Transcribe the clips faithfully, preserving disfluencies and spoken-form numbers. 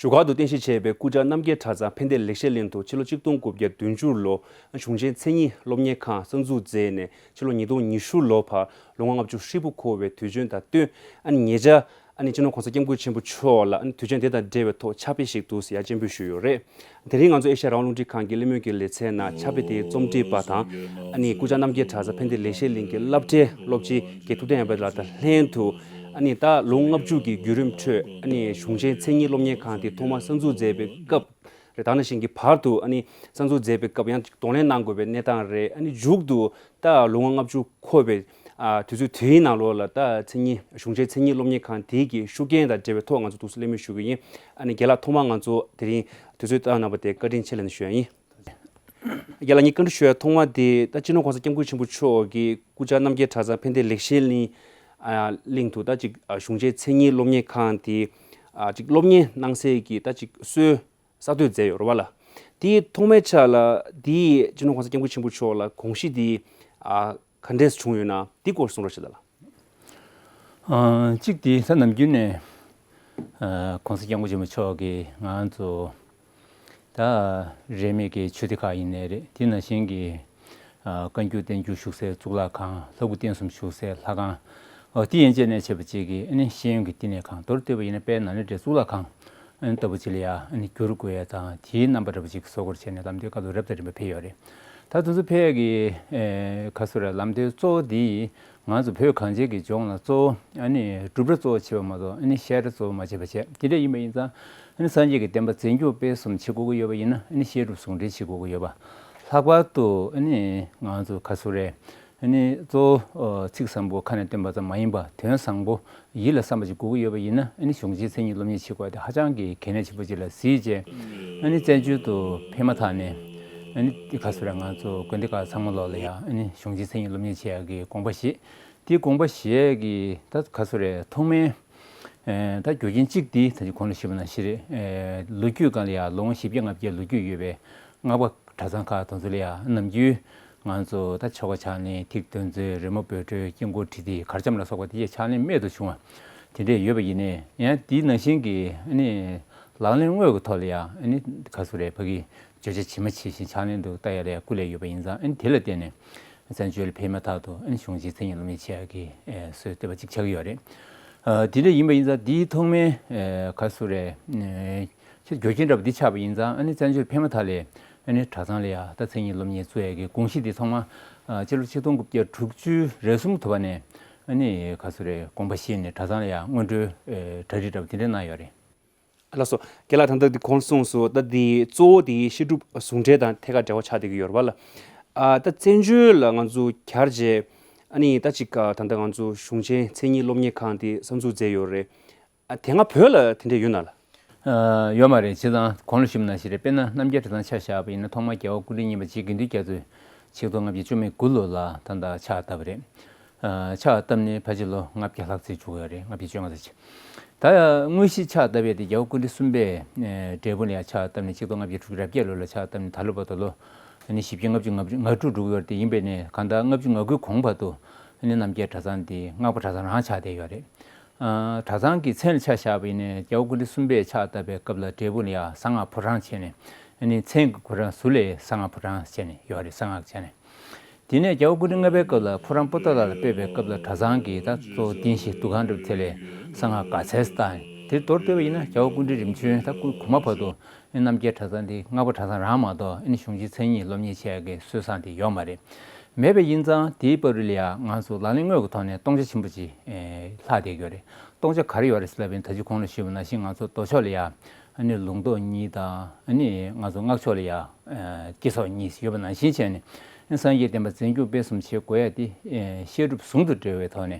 བཞུགས་སྒར་དུ་རྟེན་གཞི་བྱས་པའི་སྐུ་བཅར་རྣམ་རྒྱལ་གྲྭ་ཚང་ཕན་བདེ་ལེགས་བཤད་གླིང་དུ་ཕྱི་ལོ་ཆིག་སྟོང་དགུ་བརྒྱ་བདུན་ཅུ་ལོ་གཞུང་ཆེན་མཚན་ཉིད་སློབ་གཉེར་ཁང་གསར་འཛུགས་མཛད་ནས་ཕྱི་ལོ་ཉིས་སྟོང་ཉི་ཤུ་ལོ་བར་ལོ་ངོ་ལྔ་བཅུ་ཧྲིལ་པོ་འཁོར་བའི་དུས་ཆེན་དང་བསྟུན། ཨ་ནི་ཉེ་ཆར་ཨ་ནི་སྤྱི་ནོར་༸གོང་ས་༸སྐྱབས་མགོན་ཆེན་པོ་མཆོག་ལ་ཨ་ནི་དུས་ཆེན་དེ་དང་འབྲེལ་བའི་ཐོག་ཕྱག་དཔེ་ཞིག་འདུག་ཟེར་ཡར་སྤྱན་འབུལ་ཞུས་ཡོད་རེད། དེ་རིང་ང་ཚོ་ཨེ་ཤ་ཡ་རང་དབང་རླུང་འཕྲིན་ཁང་གི་གླེང་མོལ་གྱི་ལེ་ཚན་ནང་ཕྱག་དཔེ་དེའི་རྩོམ་སྒྲིག་པ་དང་། ཨ་ནི་སྐུ་བཅར་རྣམ་རྒྱལ་གྲྭ་ཚང་ཕན་བདེ་ལེགས་བཤད་གླིང་གི་སློབ་གྲྭའི་སློབ་སྤྱི་རྒན་ཐུབ་བསྟན་ཡར་འཕེལ་ལགས་དང་ལྷན་དུ། ཨ་ནི་ད་ལོ་ལྔ་བཅུ་གི་བརྒྱུད་རིམ་ཁྲོད་ཨ་ནི་གཞུང་ཆེན་མཚན་ཉིད་སློབ་གཉེར་ཁང་དེ་ཐོག་མར་གསར་འཛུགས་མཛད་པའི་སྐབས་རེད། ད་ནང་བཞིན་གྱི་བར་དུ་ཨ་ནི་གསར་འཛུགས་མཛད་པའི་སྐབས་ཡང་གདོང་ལེན་གནང་དགོས་པའི་གནས་སྟངས་རེད། ཨ་ནི་མཇུག་ཏུ་ད་ལོ་ངོ་ལྔ་བཅུ་འཁོར་བའི་ཨ་དུས་ཚོད་དེའི་ནང་ལོགས་ལ་ད་མཚན་ཉིད་གཞུང་ཆེན་མཚན་ཉིད་སློབ་གཉེར་ཁང་དེའི་གི་ཤུགས་རྐྱེན་དང་འབྲེལ་བའི་ཐོག་ང་ཚོ་ཐུགས་སུ་གླེང་མོལ་ཞུ་གི་ཡིན། ཨ་ནི་རྒན་ལགས་ཐོག་མར་ང་ཚོ་དེ་རིང་དུས་ཚོད་བཏང་གནང་བ་དེ་བཀའ་དྲིན་ཆེ་ལབ་ནས་ཞུ་ཡ་ཡིན། རྒན་ལགས་ངས་བཀའ་འདྲི་ཞུ་ཡ་ཐོག་མ་དེ་ད་སྤྱི་ནོར་༸གོང་ས་༸སྐྱབས་མགོན་ཆེན་པོ་མཆོག་གིས་སྐུ་བཅར་རྣམ་རྒྱལ་གྲྭ་ཚང་ཕན་བདེ་ལེགས་བཤད་གླིང་ཨ་གླིང་དུ་ད་ཅིག་ཨ་གཞུང་ཆེན་མཚན་ཉིད་སློབ་གཉེར་ཁང་དེ་ཨ་ཅིག་སློབ་གཉེར་གནང་སའི་གི་ད་ཅིག་སྲོལ་གསར་གཏོད་མཛད་ཡོད་རེད་བ་ལ། དེའི་ཐོག་མའི་ཆ་ལ་དེའི་སྤྱི་ནོར་༸གོང་ས་༸སྐྱབས་མགོན་ཆེན་པོ་མཆོག་ལ་དགོངས་གཞི་དེ་ཨ་ག་འདྲས་བྱུང་ཡོད་ན་དེ་སྐོར་གསུང་རོགས་བྱེད་དང་ལགས། ཨ་གཅིག་དེ་ད་ནམ་རྒྱུན་ནས་ཨ་༸གོང་ས་༸སྐྱབས་མགོན་ཆེན་པོ་མཆོག་གིས་ང་ཚོ་ད་རིས་མེད་ཀྱི་ཆོས་སྡེ་ཁག་ཡིན་ནའི་རེད། དེ་ནང་བཞིན་གྱི་ཨ་བཀའ་འགྱུར་བསྟན་འགྱུར་བཞུགས་སའི་གཙུག་ལག་ཁང་། ལྷ་སྐུ་རྟེན་གསུམ་བཞུགས་སའི་ལྷ་ཁང་། ཨོ་དེ་ཡན་ཆད་ནས་བྱས་པ་གཅིག་གིས་ཨ་ནི་ཤེས་ཡོན་གྱི་བསྟི་གནས་ཁང་། མདོར་བསྡུས་པ་ཡིན་ན་དཔལ་ནཱ་ལེནྡྲའི་གཙུག་ལག་ཁང་ཨ་ནི་ལྟ་བུ་ཅིག་ལ་ཡ་ཨ་ནི་བསྒྱུར་དགོས་ཡ་དང་། དེའི་རྣམ་པ་འདྲ་པོ་ཅིག་བཟོ་དགོས་བྱས་ནས་ལམ་སྟོན་བཀའ་སློབ་རབ་དང་རིམ་པ་ཕེབས་ཡོད་རེད། ད་དེ་ཚོ་ཕེབས་ཡ་གི་ཨེ་ག་ཟེར་རེད། ལམ་སྟོན་གཙོ་བོ་འདི་ང་ཚོ་བོད་གངས་ཅན་གྱི་ལྗོངས་ལ་གཙོ་བོ་ཨ་ནི་སྒྲུབ་གྲྭ་གཙོ་བོ་བྱེད་པ་མ་གཏོགས་ཨ་ནི་བཤད་གྲྭ་གཙོ་བོ་མ་བྱེད་པ་བྱས། དེ་འདྲ་ཡིན་པ་ཡིན་ཙང་ཨ་ནི་སངས་རྒྱས་ཀྱི་བསྟན་པ་འཛིན་སྐྱོང་སྤེལ་གསུམ་བྱེད་དགོས་ཀྱི་ཡོད་པ་ཡིན་ན་ཨ་ནི་བཤད་སྒྲུབ་ཟུང་འབྲེལ་བྱེད་དགོས་ཀྱི་ཡོད་པ། ལྷག་པར་དུ་ཨ་ནི་ང་ཚོ་ག་ཟེར་རེད། ཨ་ནི་གཙོ་བོ་ཨ་ཚིག་བཟང་པོ་ཁ་ནས་བཏོན་པ་ཙམ་མ་ཡིན་པ་དོན་བཟང་པོ་ཡིད་ལ་བསམ་པ་ཅིག་དགོས་ཀྱི་ཡོད་པ་ཡིན་ན་ཨ་ནི་གཞུང་ཆེན་མཚན་ཉིད་སློབ་གཉེར་བྱེད་དགོས་པ་དེ་ཧ་ཅང་གི་གལ་གནད་ཆེན་པོ་ཅིག་ལ་གཟིགས་བྱས། ཨ་ནི་བཙན་བྱོལ་དུ་ཕེབས་མ་ཐག་ནས་ཨ་ནི་ག་ཟེར་རེད། ང་ཚོ་དགོན་སྡེ་ཁག་ཚང་མ་ལོག་ལ་ཡང་ཨ་ནི་གཞུང་ཆེན་མཚན་ཉིད་སློབ་གཉེར་བྱེད་ཡག་གི་དགོངས་པ་བཞེས། དེའི་དགོངས་པ་བཞེས་ཀྱི་ད་ག་ཟེར་རེད། ཐོག་མའི་ཨེ་ད་རྒྱུ་རྐྱེན་གཅིག་དེ་ད་ཅི་གོང་ལ་ཞུས་པ་ནང་བཞིན་རེད། ཨེ་ལོ་རྒྱུས་སྒང་ལ་ཡང་ལོ་ངོ་བཞི་བརྒྱ་ལྔ་བརྒྱའི་ལོ་རྒྱུས་ཡོད་པའི་སྔགས་པ་གྲྭ་ཚང་ཁག་དེ་ཚོ་ལ་ཡང་ནམ་རྒྱུན་ང་ཚོ་ད་ཆོ་ག་ཕྱག་ལེན། ཐིག་དོན་རྩེ། རི་མོ་འབོད་སྒྲོལ། དཀྱིལ་འཁོར་བྲིས་ཏེ་གར་འཆམ་ལ་སོགས་པ་དེ་ཡས་ཕྱག་ལེན་རྨད་དུ་བྱུང་བ་དེ་འདྲས་ཡོད་པ་ཡིན་ནའི། ཡང་དེའི་ནང་བཞིན་གྱི་ཨ་ནི་ལག་ལེན་དངོས་ཀྱི་ཐོག་ལ་ཡང་ཨ་ནི་ག་ཟེར་རེད། ཕ་གི་བརྗོད་བྱ་ཇི་མ་ཇི་བཞིན་ཕྱག་ལེན་དུ་བསྟར་ཡ་ལ་ཡང་སྐུ་ལས་ཡོད་པ་ཡིན་ཙང་། ཨ་ནི་དེ་ལ་བརྟེན་ནས་བཙན་བྱོལ་ལ་ཕེབས་མ་ཐག་ཏུ་ཨ་ནི་གཞུང་ཆེན་མཚན་ཉིད་སློབ་གཉེར་བྱེད་ཡག་གི་ཨེ་སྲོལ་བཏོད་པ་ཅིག་ཆགས་ཀྱི་ཡོད་རེད། ཨ་དེ་འདྲ་ཡིན་པ་ཡིན་ཙང་དེའི་ཐོག་མའི་ཨེ་ག་ཟེར་རེད། ཨེ་ཆེས་རྒྱུ་རྐྱེན་འདྲ་པོ་འདི་ཆགས་པ་ཡིན་ཙང་། ཨ་ནི་བཙན་བྱོལ་ཕེབས་མ་ཐག་ལས་ཨ་ནི་གྲྭ་ཚང་ལ་ཡང་ད་མཚན་ཉིད་སློབ་གཉེར་བཙུགས་ཡག་གི་དགོངས་གཞི་འདི་ཚང་མ་ཨ་སྤྱི་ལོ་ཆིག་སྟོང་དགུ་བརྒྱ་དྲུག་ཅུ་རེ་གསུམ་ཐུབ་པ་ནས་ཨ་ནི་ག་ཟེར་རེད། དགོངས་པ་བཞེས་ནས་གྲྭ་ཚང་ལ་ཡང་སྔོན་འགྲོའི་ཨེ་གྲ་སྒྲིག་འདྲ་པོ་དེ་འདྲ་གནང་ཡོད་རེད། ལགས་སོ། རྒན་ལགས་ད་ལྟ་འདི་གོང་གསུངས་སོང་། ད་འདི་གཙོ་བོ་དེ་བཤད་སྒྲུབ་ཟུང་འབྲེལ་དང་ཐད་ཀར་འབྲེལ་བ་ཆགས་བསྡད་ཀྱི་ཡོད་རེད་པ་ལགས། ཨ་ད་བཙན་བྱོལ་ལ་ང་ཚོ་གྱར་རྗེས་ཨ་ནི་ད་ཅིག་ཨ་ད་ལྟ་ང་ཚོ་གཞུང་ཆེན་མཚན་ཉིད་སློབ་གཉེར་ཁང་དེ་གསར་འཛུགས་མཛད་ཡོད་རེད། ཨ་དེ་སྔ་བོད་ལ་དེ་འདྲ་ཡོད་ན་ལགས། ཨ་ཡོད་མ་རེད། བྱས་ཙང་གོང་ལ་ཞུས་པ་ནང་བཞིན་རེད། དཔེར་ན་རྣམ་རྒྱལ་གྲྭ་ཚང་ཆ་བཞག་པ་ཡིན་ན་ཐོག་མར་རྒྱལ་བ་སྐུ་ཕྲེང་གཉིས་པ་རྗེ་དགེ་འདུན་རྒྱ་མཚོས་ཆིག་སྟོང་ལྔ་བརྒྱ་བཅུ་མེད་དགུ་ལོ་ལ་ད་ལྟ་ཕྱག་བཏབ་པ་རེད། ཨ་ཕྱག་བཏབ་ནས་ཕལ་ཆེར་ལོ་ལྔ་བརྒྱ་ལྷག་ཙམ་འགྲོ་གི་ཡོད་རེད། ལྔ་བརྒྱ་བཅོ་ལྔ་ཙམ་ཅིག་ད་དངོས་གཞི་ཕྱག་བཏབ་ཡས་དེ་རྒྱལ་བ་སྐུ་ཕྲེང་གསུམ་པའི་ཨེ་འབྲས་སྤུངས་ལ་ཡང་ཕྱག་བཏབ་ནས་ཆིག་སྟོང་ལྔ་བརྒྱ་དྲུག་ཅུ་རེ་བརྒྱད་ལོ་ལ་ཕྱག་བཏབ་ནས་ད་ལོ་བར་དུ་ལོ་ཨ་ནི་བཞི་བརྒྱ་ལྔ་བཅུ་ང་དྲུག་འགྲོ་གི་ཡོད་རེད། དེ་ཡིན་པས་ནས་གང་ལྟར་ལྔ་བཅུ་ང་དགུའི་གོང་བར་དུ་ཨ་ནི་རྣམ་རྒྱལ་གྲྭ་ཚང་འདི་སྔགས་པ་གྲྭ་ཚང་རང་ཆགས་བསྡད་ཡོད་རེད། ཨ་གྲྭ་ཚང་གི་མཚན་ལ་ཆ་བཞག་པ་ཡིན་ན་རྒྱལ་བ་སྐུ་ཕྲེང་གསུམ་པས་ཕྱག་བཏབ་པའི་སྐབས་ལ་འབྲས་སྤུངས་ལ་ཡང་གསང་སྔགས་ཕོ་བྲང་བྱས་ནས། ཨ་ནི་མཚན་གྱི་ཁོ་རང་ཟུར་ལ་གསང་སྔགས་ཕོ་བྲང་བྱས་ནས་ཡོད་རེད། གསང་སྔགས་བྱས་ནས། དེ་ནས་རྒྱལ་བ་སྐུ་ཕྲེང་ལྔ་པའི་སྐབས་ལ་ཕོ་བྲང་པོ་ཏཱ་ལ་ལ་སྤོས་པའི་སྐབས་ལ་གྲྭ་ཚང་གི་ད་གཙོ་བོ་རྟེན་གཞི་འདུ་ཁང་འདྲ་པོ་དེ་ལ་གསང་སྔགས་དགའ་ཚལ་བཏང་། དེ་མདོར་བསྡུས་པ་ཡིན་ན་རྒྱལ་བ་སྐུ་ཕྲེང་རིམ་བྱོན་ད་སྐུ་གོང་མ་བར་དུ་རྣམ་རྒྱལ་གྲྭ་ཚང་འདི་སྔགས་པ་གྲྭ་ཚང་རང་མ་གཏོགས་ཨ་ནི་གཞུང་ཆེན་མཚན་ཉིད་སློབ་གཉེར་བྱེད་ཡག་གི་སྲོལ་བཟང་དེ་ཡོད་མ་རེད། མེད་པ་ཡིན་ཙང་དེའི་བར་དུ་ལ་ཡང་ང་ཚོ་ལག་ལེན་དངོས་ཀྱི་ཐོག་ནས་སྟོང་ཆ་ཆེན་པོ་ཅིག་ཨེ་ལྷག་བསྡད་ཀྱི་ཡོད་རེད། སྟོང་ཆ་ག་རེ་ཡོད་རེད་ཟེར་ལབ་པ་ཡིན་ན། ད་ཅི་གོང་ལ་ཞུས་པ་ནང་བཞིན་ང་ཚོ་མདོ་ཕྱོགས་ལ་ཡང་ཨ་ནི་ལུང་རྟོགས་གཉིས་དང་། ཨ་ནི་ང་ཚོ་སྔགས་ཕྱོགས་ལ་ཡང་ཨེ་བསྐྱེད་རྫོགས་གཉིས་ཡོད་པ་ནང་བཞིན་བྱས་ནས། ཨ་ནི་སངས་རྒྱས་བསྟན་པ་འཛིན་སྐྱོང་སྤེལ་གསུམ་བྱེད་དགོས་ཡ་དེ་ཨེ་བཤད་སྒྲུབ་ཟུང་དུ་འབྲེལ་བའི་ཐོག་ནས་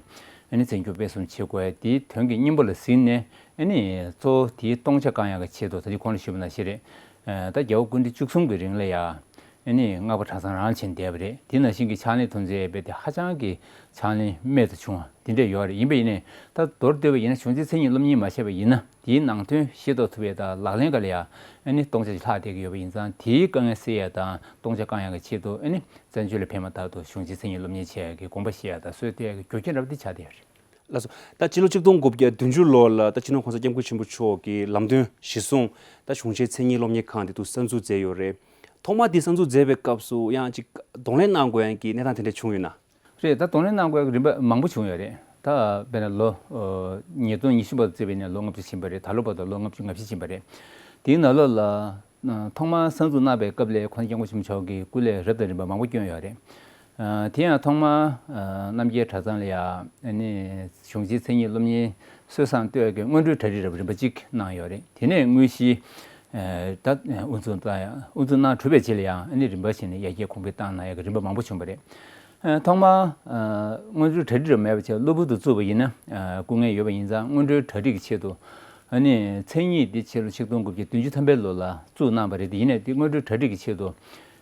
ཨ་ནི་འཛིན་སྐྱོང་སྤེལ་གསུམ་བྱེད་དགོས་ཡ་དེའི་དོན་གྱི་སྙིང་པོ་ལ་གཟིགས་ནས། ཨ་ནི་གཙོ་བོ་དེའི་སྟོང་ཆ་བསྐང་ཡག་གི་ཆེད་དུ་ད་ཅི་གོང་ལ་ཞུས་པ་ནང་བཞིན་རེད། ཨ་ད་རྒྱལ་བ་སྐུ་ཕྲེང་བཅུ་གསུམ་གྱི་རིང་ལ་ཡང་ཨ་ནི་སྔགས་པ་གྲྭ་ཚང་རང་བྱས་བསྡད་པ་རེད། དེ་ནང་བཞིན་གྱི་ཕྱག་ལེན་དོན་འཛིན་ཡས་པའི་དེ་ཧ་ཅང་གི་ཕྱག་ལེན་རྨད་དུ་བྱུང་བ་དེ་འདྲ་ཡོད་རེད། ཡིན་པ་ཡིན་ནའི་ད་མདོར་བསྡུས་པ་ཡིན་ན་གཞུང་ཆེན་མཚན་ཉིད་སློབ་གཉེར་མ་བྱས་པ་ཡིན་ན་དེའི་ནང་དོན་ཤེས་རྟོགས་ཐུབ་ཡས་དང་ལག་ལེན་ག་ལ་ཡ་ཨ་ནི་སྟོང་ཆ་ཅིག་ལྷག་བསྡད་ཀྱི་ཡོད་པ་ཡིན་ཙང་། དེའི་དཀའ་ངལ་སེལ་ཡས་དང་སྟོང་ཆ་བསྐང་ཡས་ཀྱི་ཆེད་དུ་ཨ་ནི་བཙན་བྱོལ་ལ་ཕེབས་མ་ཐག་ཏུ་གཞུང་ཆེན་མཚན་ཉིད་སློབ་གཉེར་བྱེད་ཡས་ཀྱི་དགོངས་པ་བཞེས་ཡས་དང་སྲོལ་གཏོད་ཡས་ཀྱི་རྒྱུ་རྐྱེན་འདྲ་པོ་དེ་ཆགས་བསྡད་ཡོད་རེད། ལགས་སོ། ད་སྤྱི་ལོ་ཆིག་སྟོང་དགུ་བརྒྱ་བདུན་ཅུ་ལོ་ལ་ད་སྤྱི་ནོར་༸གོང་ས་༸སྐྱབས་མགོན་ཆེན་པོ་མཆོག་གིས་ལམ་སྟོན་གཞིར་བཟུང་ད་གཞུང་ཆེན་མཚན་ཉིད་སློབ་གཉེར་ཁང་དེ་འདུག་གསར་འཛུགས་མཛད་ཡོད་རེད། ཐོག་མ་དེ་གསར་འཛུགས་མཛད་པའི་སྐབས་སུ་ཡང་ཅིག་གདོང་ལེན་གནང་དགོས་ཡག་གི་གནས་སྟངས་དེ་འདྲ་བྱུང་ཡོད་ན། རེད། ད་གདོང་ལེན་གནང་དགོས་ཡག་གི་རིམ་པ་མང་པོ་བྱུང་ཡོད་རེད། ད་དཔེར་ན་ལོ་ཨ་ཉིས་སྟོང་ཉི་ཤུ་བར་དུ་བརྩིས་པ་ཡིན་ན་ལོ་ལྔ་བཅུ་ཕྱིན་པ་རེད། ད་ལོ་བར་དུ་ལོ་ལྔ་བཅུ་ང་བཞི་ཕྱིན་པ་རེད། དེའི་ནང་ལོགས་ལ་ཐོག་མར་གསར་འཛུགས་གནང་པའི་སྐབས་ལ་༸གོང་ས་༸སྐྱབས་མགོན་ཆེན་པོ་མཆོག་གིས་སྐུ་ལས་རབ་དང་རིམ་པ་མང་པོ་བསྐྱོན་ཡོད་རེད། ཨ་དེ་ཡང་ཐོག་མར་ཨ་རྣམ་རྒྱལ་གྲྭ་ཚང་ལ་ཡ་ཨ་ནི་གཞུང་ཆེན་མཚན་ཉིད་སློབ་གཉེར་སྲོལ་བཟང་གཏོད་ཀྱི་སྔོན་འགྲོའི་གྲ་སྒྲིག་རབ་རིམ་པ་གཅིག་གནང་ཡོད་རེད། དེ་ནས་དངོས་གཞི་ཨ་ད་དབུ་འཛུགས་གནང་ཡ་དབུ་འཛུགས་གནང་གྲུབ་པའི་རྗེས་ལ་ཡང་ཨ་ནི་རིམ་པ་བྱས་ནས་ཡར་རྒྱས་གོང་འཕེལ་བཏང་གནང་ཡ་གི་རིམ་པ་མང་པོ་བྱུང་བ་རེད། ཨ་ཐོག་མར་ཨ་སྔོན་འགྲོའི་གྲ་སྒྲིག་རབ་མེད་པ་བྱས་གློ་བུར་དུ་བཙུགས་པ་ཡིན་ན་ཨ་སྐུ་ངལ་ཡོད་པ་ཡིན་ཙང་སྔོན་འགྲོའི་གྲ་སྒྲིག་གི་ཆེད་དུ་ཨ་ནི་མཚན་ཉིད་འདི་ཕྱི་ལོ་ཆིག་སྟོང་དགུ་བརྒྱ་བདུན་ཅུ་ཐམ་པའི་ལོ་ལ་བཙུགས་གནང་བ་རེད། དེ་ཡིན་ནའི་དེ་སྔོན་འགྲོའི་གྲ་སྒྲིག་གི་ཆེད་དུ་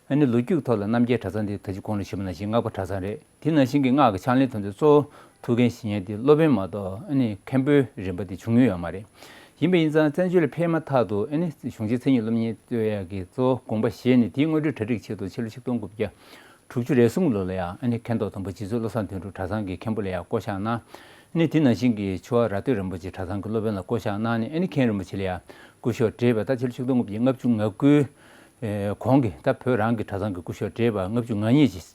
ཨ་ནི་ལོ་རྒྱུས་ཐོག་ལ་རྣམ་རྒྱལ་གྲྭ་ཚང་དེ་ད་ཅི་གོང་ལ་ཞུས་པ་ནང་བཞིན་སྔགས་པ་གྲྭ་ཚང་རེད། དེ་ནང་བཞིན་གྱི་སྔགས་ཀྱི་ཕྱག་ལེན་དོན་དུ་གཙོ་བོ་ཐུགས་འགན་བཞེས་མཁན་དེ་སློབ་དཔོན་མ་གཏོགས་ཨ་ནི་མཁན་པོའི་རིམ་པ་དེ་བྱུང་མྱོང་ཡོད་མ་རེད། ཡིན་པ་ཡིན་ཙང་བཙན་བྱོལ་ལ་ཕེབས་མ་ཐག་ཏུ་ཨ་ནི་གཞུང་ཆེན་མཚན་ཉིད་སློབ་གཉེར་གཏོད་ཡག་གི་གཙོ་བོ་དགོངས་པ་བཞེས་ནས་དེའི་སྔོན་འགྲོའི་གྲ་སྒྲིག་ཆེད་དུ་ཕྱི་ལོ་ཆིག་སྟོང་དགུ་བརྒྱ་དྲུག་ཅུ་རེ་གསུམ་ལོ་ལ་ཡང་ཨ་ནི་མཁན་ཐོག་དང་པོ་རྗེ་བཙུན་བློ་བཟང་དོན་གྲུབ་གྲྭ་ཚང་གི་མཁན་པོ་ལ་ཡང་བསྐོ་བཞག་གནང་། ཨ་ནི་དེ་ནང་བཞིན་གྱི་ཆོས་དབང་ར་སྟོད་རིན་པོ་ཆེ་གྲྭ་ཚང་གི་སློབ་དཔོན་ལ་བསྐོ་བཞག་གནང་ནས་ཨ་ནི་མཁན་རིན་པོ་ཆེ་ལ་ཡང་སྐུ་ཞབས་བགྲེས་པ་ད་ཕྱི་ལོ་ཆིག་སྟོང་དགུ་བརྒྱ་ལྔ་བཅུ་ང་དགུའི་ཨེ་གོང་གི་ད་བོད་རང་གི་གྲྭ་ཚང་གི་སྐུ་ཞབས་བགྲེས་པ་ལྔ་བཅུ་ང་གཉིས་ཀྱིས་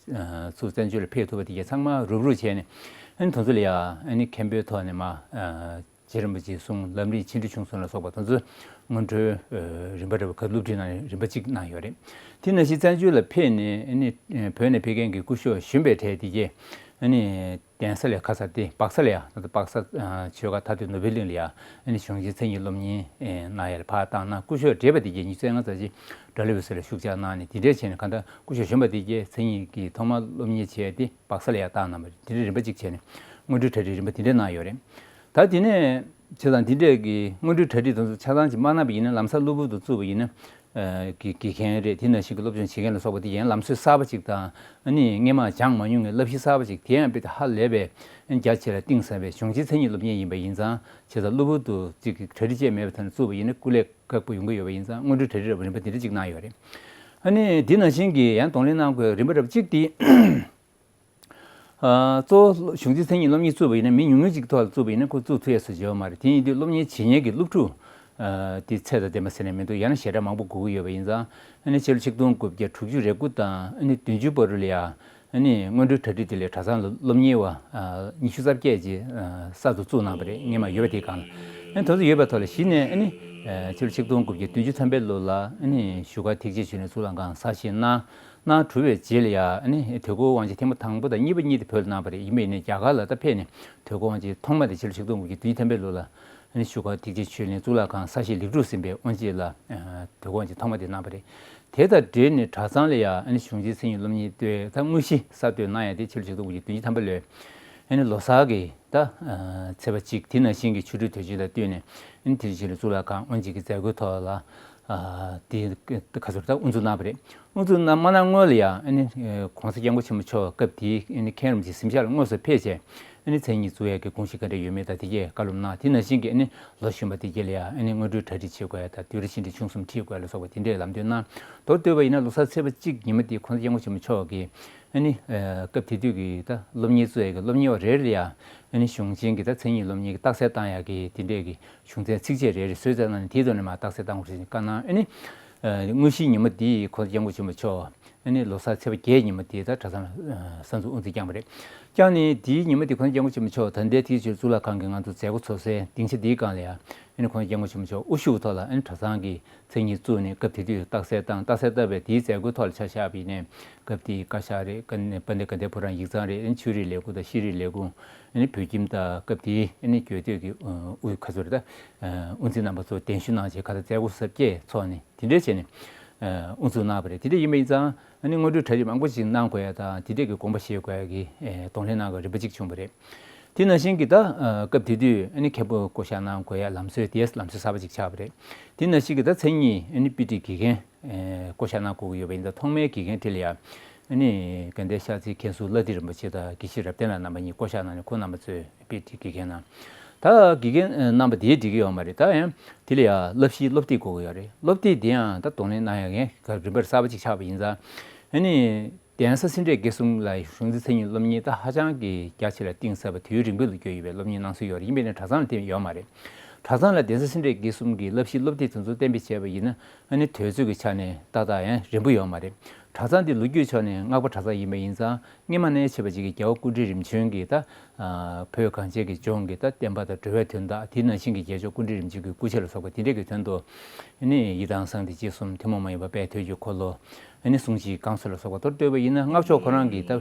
ཚུར་བཙན་བྱོལ་ལ་ཕེབས་ཐུབ་པ་དེ་གས་ཚང་མ་རུབ་རུབ་བྱས་ནས་ཨ་ནི་དེ་ཚོ་ལ་ཡང་ཨ་ནི་མཁན་པོའི་ཐོག་ནས་མ་རྗེ་རིན་པོ་ཆེའི་གསུང་ལམ་རིམ་ཆེ་འབྲིང་ཆུང་གསུམ་ལ་སོགས་པ་དེ་ཚོ་སྔོན་འགྲོའི་རིམ་པ་འདྲ་བ་ག་སློབ་ཁྲིད་གནང་རིམ་པ་གཅིག་གནང་ཡོད་རེད། དེ་ནང་བཞིན་བཙན་བྱོལ་ལ་ཕེབས་ནས་ཨ་ནི་བོད་ནས་ཕེབས་མཁན་གྱི་སྐུ་ཞབས་གཞོན་པའི་གྲས་དེ་གས་ཨ་ནི་གདན་ས་ལས་ཁ་ས་དེ་སྦག་ས་ལ་ཡ་ད་ལྟ་སྦག་ས་ཆོས་སྒར་མཐའ་སྟོད་ནོར་བུའི་གླིང་ལ་ཡ་ཨ་ནི་གཞུང་ཆེན་མཚན་ཉིད་སློབ་གཉེར་གནང་ཡ་ལ་ཕར་བཏང་གནང་། སྐུ་ཞབས་བགྲེས་པ་དེ་གས་ཉི་ཤུ་རྩ་ལྔ་ཙམ་ཅིག་སྒྲ་སླར་བསྐུར་ལ་བཞུགས་བཅར་གནང་ནས་དེ་འདྲས་བྱས་ནས་གང་ལྟར་སྐུ་ཞབས་གཞོན་པ་དེ་གས་མཚན་ཉིད་ཀྱི་ཐོག་མར་སློབ་གཉེར་བྱས་ཏེ་སྦག་ས་ལ་ཡ་བཏང་གནང་བ་རེད། དེ་འདྲའི་རིམ་པ་གཅིག་བྱས་ནས་སྔོན་འགྲོའི་གྲ་སྒྲིག་རིམ་པ་དེ་འདྲས་གནང་ཡོད་རེད། ད་དེ་ནས་བྱས་ཙང་དེ་འདྲས་ཀྱི་སྔོན་འགྲོའི་གྲ་སྒྲིག་དེ་ཚོ་ཆ་ཚང་ཅིག་མ་གནང་བ་ཡིན་ན་ལམ་སང་གློ་བུར་དུ་བཙུགས་པ་ཡིན་ན་ཨ་གི་དགེ་རྒན་རེད། དེ་ནང་བཞིན་གྱི་སློབ་སྦྱོང་བྱེད་མཁན་ལ་སོགས་པ་དེ་ཡང་ལམ་སྲོལ་གསར་པ་ཅིག་དང་ཨ་ནི་སྔས་མ་སྦྱངས་མ་མྱོང་བའི་བསླབ་གཞི་གསར་པ་ཅིག་དེ་ཡང་དཔེ་ཧ་ལས་པའི་རྒྱ་ཆེ་ལ་གཏིང་ཟབ་པའི་གཞུང་ཆེན་མཚན་ཉིད་སློབ་གཉེར་ཡིན་པ་ཡིན་ཙང་བྱས་ཙང་གློ་བུར་དུ་ཅིག་གི་གྲ་སྒྲིག་བྱས་མེད་པའི་ཐོག་ནས་བཙུགས་པ་ཡིན་ན་སྐུ་ལས་ཁག་པོ་ཡོང་གི་ཡོད་པ་ཡིན་ཙང་སྔོན་འགྲོའི་གྲ་སྒྲིག་རིམ་པ་དེ་འདྲ་ཅིག་གནང་ཡོད་རེད། ཨ་ནི་དེ་ནང་བཞིན་གྱི་ཡང་གདོང་ལེན་གནང་དགོས་རིམ་པ་རབ་གཅིག་དེ། ཨ་གཙོ་བོ་གཞུང་ཆེན་མཚན་ཉིད་སློབ་གཉེར་བཙུགས་པ་ཡིན་ན་མི་ཉུང་ཉུང་ཅིག་ཐོག་ལ་བཙུགས་པ་ཡིན་ན་ཁོ་བཙུགས་ཐུབ་ཡས་སུ་བརྗོད་པ་མ་རེད། དེ་ཡིན་དུས་སློབ་གཉེར་བྱེད་མཁན་གྱི་སློབ་ཕྲུག་ཨ་དེ་ཚད་དང་ལྡན་པ་ཟེར་ནས་མི་འདུག་ཡང་ན་ཞལ་གྲངས་མང་པོ་དགོས་ཀྱི་ཡོད་པ་ཡིན་ཙང་ཨ་ནི་ཕྱི་ལོ་ཆིག་སྟོང་དགུ་བརྒྱ་དྲུག་ཅུ་རེ་དགུ་དང་ཨ་ནི་བདུན་ཅུ་བར་དུ་ལ་ཡ་ཨ་ནི་སྔོན་འགྲོའི་གྲ་སྒྲིག་དེ་ལས་གྲྭ་ཚང་ལ་སློབ་གཉེར་བ་ཨ་ཉི་ཤུ་རྩ་བརྒྱད་ཅིག་ཨ་གསར་དུ་བཙུགས་གནང་བ་རེད། སྔས་མ་ཡོད་པ་དེའི་སྒང་ལ་ཨ་ནི་དེ་ཚོ་ཡོད་པའི་ཐོག་ལ་གཞི་ནས་ཨ་ནི་ཨ་ཕྱི་ལོ་ཆིག་སྟོང་དགུ་བརྒྱ་བདུན་ཅུ་ཐམ་པའི་ལོ་ལ་ཨ་ནི་བཞུགས་སྒར་ཐེག་ཆེན་ཆོས་གླིང་གཙུག་ལག་ཁང་གསར་བཞེངས་གནང་། གནང་གྲུབ་པའི་རྗེས་ལ་ཡ་ཨ་ནི་དོལ་པོ་དབང་ཆེན་ཐེངས་མ་དང་པོ་དང་གཉིས་པ་གཉིས་དེ་བོད་ལ་གནང་བ་རེད། ཡིན་པ་ཡིན་ནའི་རྒྱ་གར་ལ་ད་ཕེབས་ནས་དོལ་པོ་དབང་ཆེན་ཐོག་མ་དེ་ཕྱི་ལོ་ཆིག་སྟོང་དགུ་བརྒྱ་བདུན་ཅུ་ཐམ་པའི་ལོ་ལ་ཨ་ནི་བཞུགས་སྒར་ཐེག་ཆེན་ཆོས་གླིང་གཙུག་ལག་ཁང་གསར་བཞེངས་ལེགས་གྲུབ་ཟིན་པའི་དབང་ཆེན་ལ་ཨ་དོལ་པོ་དབང་ཆེན་ཐོག་མ་དེ་གནང་བ་རེད། དེ་དང་འབྲེལ་ནས་གྲྭ་ཚང་ལ་ཡ་ཨ་ནི་གཞུང་ཆེན་མཚན་ཉིད་སློབ་གཉེར་གཏོད་ད་དངོས་གཞི་གསར་གཏོད་གནང་ཡ་དེ་ཕྱི་ལོ་ཆིག་སྟོང་དགུ་བརྒྱ་བདུན་ཅུ་ཐམ་པ་ལོའི་ཨ་ནི་ལོ་གསར་གྱི་ད་ཨ་ཚེས་པ་གཅིག་དེ་ནང་བཞིན་གྱི་ཆོ་འཕྲུལ་དུས་ཆེན་ལ་བསྟུན་ནས་ཨ་ནི་དེ་ཕྱི་ལོ་གཙུག་ལག་ཁང་དབུ་འབྱེད་ཀྱི་མཛད་སྒོའི་ཐོག་ལ་ཨ་དེ་ག་ཚོད་ད་དབུ་འཛུགས་གནང་བ་རེད། དབུ་འཛུགས་གནང་མ་གནང་སྔོན་ལ་ཡང་ཨ་ནི་༸གོང་ས་༸སྐྱབས་མགོན་ཆེན་པོ་མཆོག་སྐབས་དེའི་ཨ་ནི་མཁན་རིན་པོ་ཆེ་གཟིམ་ཤག་ལ་དངོས་སུ་ཕེབས་བྱས་ཨ་ནི་མཚན་ཉིད་བཙུགས་ཡས་ཀྱི་དགོངས་གཞི་ག་འདྲ་ཡོད་མེད་དང་དེ་གས་བཀའ་སློབ་གནང་། དེ་ནང་བཞིན་གྱི་ཨ་ནི་ལོ་གཞོན་པ་དེ་གས་ལ་ཡང་ཨ་ནི་སྔོན་འགྲོའི་གྲ་སྒྲིག་བྱེད་དགོས་ཡ་དང་བསྡུས་གྲྭ་ཆེ་འབྲིང་ཆུང་གསུམ་ཁྲིད་དགོས་ཡ་ལ་སོགས་པ་དེ་འདྲའི་ལམ་སྟོན་གནང་། མདོར་བསྡུས་པ་ཡིན་ན་ལོ་གསར་ཚེས་པ་གཅིག་ཉིན་མོ་དེ་༸གོང་ས་༸སྐྱབས་མགོན་ཆེན་པོ་མཆོག་གིས་ཨ་ནི་ཨ་སྐབས་དེ་དུས་ཀྱི་ད་སློབ་གཉེར་བཙུགས་ཡ་གི་སློབ་གཉེར་བ་རེ་རེ་ལ་ཡང་ཨ་ནི་གཞུང་ཆེན་གྱི་ད་མཚན་ཉིད་སློབ་གཉེར་གྱི་རྟགས་གསལ་བཏང་ཡ་གི་དེ་འདྲས་ཀྱི་གཞུང་ཚན་ཚིགས་བཅད་རེ་རེ་བཟོས་ཚར་ན་ནི་དེའི་ཐོག་ནས་མར་རྟགས་གསལ་བཏང་དགོས་ཞེས་བཀའ་གནང་། ཨ་ནི་ཨ་དངོས་གཞིའི་ཉིན་མོ་འདི་༸གོང་ས་༸སྐྱབས་མགོན་ཆེན་པོ་མཆོག་ཨ་ནི་ལོ་གསར་ཚེས་པ་བརྒྱད་ཉིན་མོ་དེ་ད་གྲྭ་ཚང་ལ་ཨ་གསར་འཛུགས་དབུ་འཛུགས་བསྐྱངས་པ་རེད། བསྐྱངས་ནས་དེའི་ཉིན་མོ་དེ་༸གོང་ས་༸སྐྱབས་མགོན་ཆེན་པོ་མཆོག་ད་ལྟའི་ཐེག་ཆེན་གཙུག་ལག་ཁང་གི་ང་ཚོ་མཛད་སྒོ་ཚོགས་སའི་སྡིངས་ཆ་འདིའི་སྒང་ལ་ཡང་ཨ་ནི་༸གོང་ས་༸སྐྱབས་མགོན་ཆེན་པོ་མཆོག་དབུ་བཞུགས་ཐོག་ལ་ཨ་ནི་གྲྭ་ཚང་གི་མཚན་ཉིད་བཙུགས་ནས་སྐབས་དེ་དུས་རྟགས་གསལ་བཏང་། རྟགས་གསལ་བཏབ་པའི་དེའི་མཛད་སྒོའི་ཐོག་ལ་ཆ་བཞག་པ་ཡིན་ནའི་སྐབས་དེའི་བཀའ་ཤག་རེད། དཔལ་ལྡན་དགའ་ལྡན་ཕོ་བྲང་ཡིག་ཚང་རེད། ཨ་ནི་ཆོས་རིག་ལས་ཁུངས་དང་ཤེས་རིག་ལས་ཁུངས། ཨ་ནི་བོད་ཁྱིམ་དང་སྐབས་དེའི་ཨ་ནི་རྒྱུད་སྟོད་ཀྱི་ཨ་དབུ་ཁ་ཚུར་དང་ཨ་དབུ་འཛིན་རྣམ་པ་ཚོ་གདན་ཞུ་གནང་བྱས་ཁ་ད་མཛད་སྒོ་གསར་བརྗེ་ཚོགས་ནས་དེ་འདྲས་བྱས་ནས་ཨ་དབུ་འཛུགས་གནང་བ་རེད། དེ་འདྲས་ཡིན་པ་ཡིན་ཙང་ཨ་ནི་སྔོན་འགྲོའི་གྲ་སྒྲིག་མང་པོ་ཞིག་གནང་དགོས་ཡ་དང་དེ་འདྲས་ཀྱི་དགོངས་པ་བཞེས་དགོས་ཡ་གི་ཨ་གདོང་ལེན་གནང་དགོས་རིམ་པ་གཅིག་བྱུང་བ་རེད། དེ་ནང་བཞིན་གྱི་ད་ཨ་སྐབས་དེ་དུས་ཨ་ནི་མཁན་པོ་བསྐོ་བཞག་གནང་དགོས་ཡ་ལམ་སྲོལ་དེ་ལམ་སྲོལ་གསར་པ་ཅིག་ཆགས་པ་རེད། དེ་ནང་བཞིན་གྱི་ད་མཚན་ཉིད་ཨ་ནི་དཔེ་ཁྲིད་དགེ་རྒན་ཨེ་བསྐོ་བཞག་གནང་དགོས་ཀྱི་ཡོད་པ་ཡིན་ཙང་ཐོག་མའི་དགེ་རྒན་ཁྲི་ལ་ཡ་ཨ་ནི་དགའ་ལྡན་ཤར་རྩེའི་མཁན་ཟུར་བླ་བདེ་རིན་པོ་ཆེ་དང་དགེ་བཤེས་རབ་བརྟན་ལགས་རྣམ་པ་གཉིས་བསྐོ་བཞག་གནང་ནས་ཁོང་རྣམ་པ་ཚོས་དཔེ་ཁྲིད་དགེ་རྒན་གནང་། ད་དགེ་རྒན་ཨེ་རྣམ་པ་དེའི་འགྲིག་གི་ཡོད་མ་རེད། ད་ཡང་དེ་ལ་ཡ་བསླབ་གཞིའི་སློབ་དེབ་དགོས་ཀྱི་ཡོད་རེད། སློབ་དེབ་དེ་ཡང་ད་གདོང་ལེན་གནང་ཡ་ངས་རིམ་པར་གསར་པ་ཅིག་ཆགས་པ་ཡིན་ཙང་ཨ་ནི་ གདན་ས་སེ་འབྲས་དགེ་གསུམ་ལ་གཞུང་འཛིན་མཚན་ཉིད་སློབ་གཉེར་ད་ཧ་ཅང་གི་རྒྱ་ཆེ་ལ་གཏིང་ཟབ་པ་དུས་རིང་པོ་ལ་བསྐྱོད་ཡོད་པའི་སློབ་གཉེར་གནང་སྲོལ་ཡོད་རེད། ཡིན་པས་ན་གྲྭ་ཚང་ལ་དེ་ཡོད་མ་རེད། གྲྭ་ཚང་ལ་གདན་ས་སེ་འབྲས་དགེ་གསུམ་གྱི་བསླབ་གཞི་སློབ་དེབ་དེ་ཚོ་གཏན་འབེབས་བྱས་པ་ཡིན་ན་ཨ་ནི་དུས་ཚོད་ཀྱི་ཆ་ནས་ཏག་ཏག་ཡང་རན་པོ་ཡོད་མ་རེད། གྲྭ་ཚང་འདི་ལོ་རྒྱུས་ཕྱོགས་ནས་སྔགས་པ་གྲྭ་ཚང་ཡིན་པ་ཡིན་ཙང་སྔོན་མ་ནས་བྱས་པ་ཅིག་གི་རྒྱལ་བ་སྐུ་ཕྲེང་རིམ་བྱོན་གྱི་ད་བོད་གངས་ཅན་གྱི་ལྗོངས་ཀྱི་ད་བསྟན་པ་དང་འགྲོ་བའི་དོན་དག་དེ་ནང་བཞིན་གྱི་རྒྱལ་མཆོག་སྐུ་ཕྲེང་རིམ་བྱོན་གྱི་སྐུ་ཕྱྭ་ལ་སོགས་པ་དེ་འདྲས་ཀྱི་དོན་དུ་ཨ་ནི་ཡི་དམ་གསང་བདེ་སྤྱི་གསུམ་ཐུན་མོང་མ་ཡིན་པ་དཔལ་དུས་ཀྱི་འཁོར་ལོ། ཨ་ནི་གསུང་ཆོས་བསྐང་གསོ་ལ་སོགས་པ་མདོར་བསྡུས་པ་ཡིན་ན་སྔགས་ཕྱོགས་ཁོ་རང་གི་ད་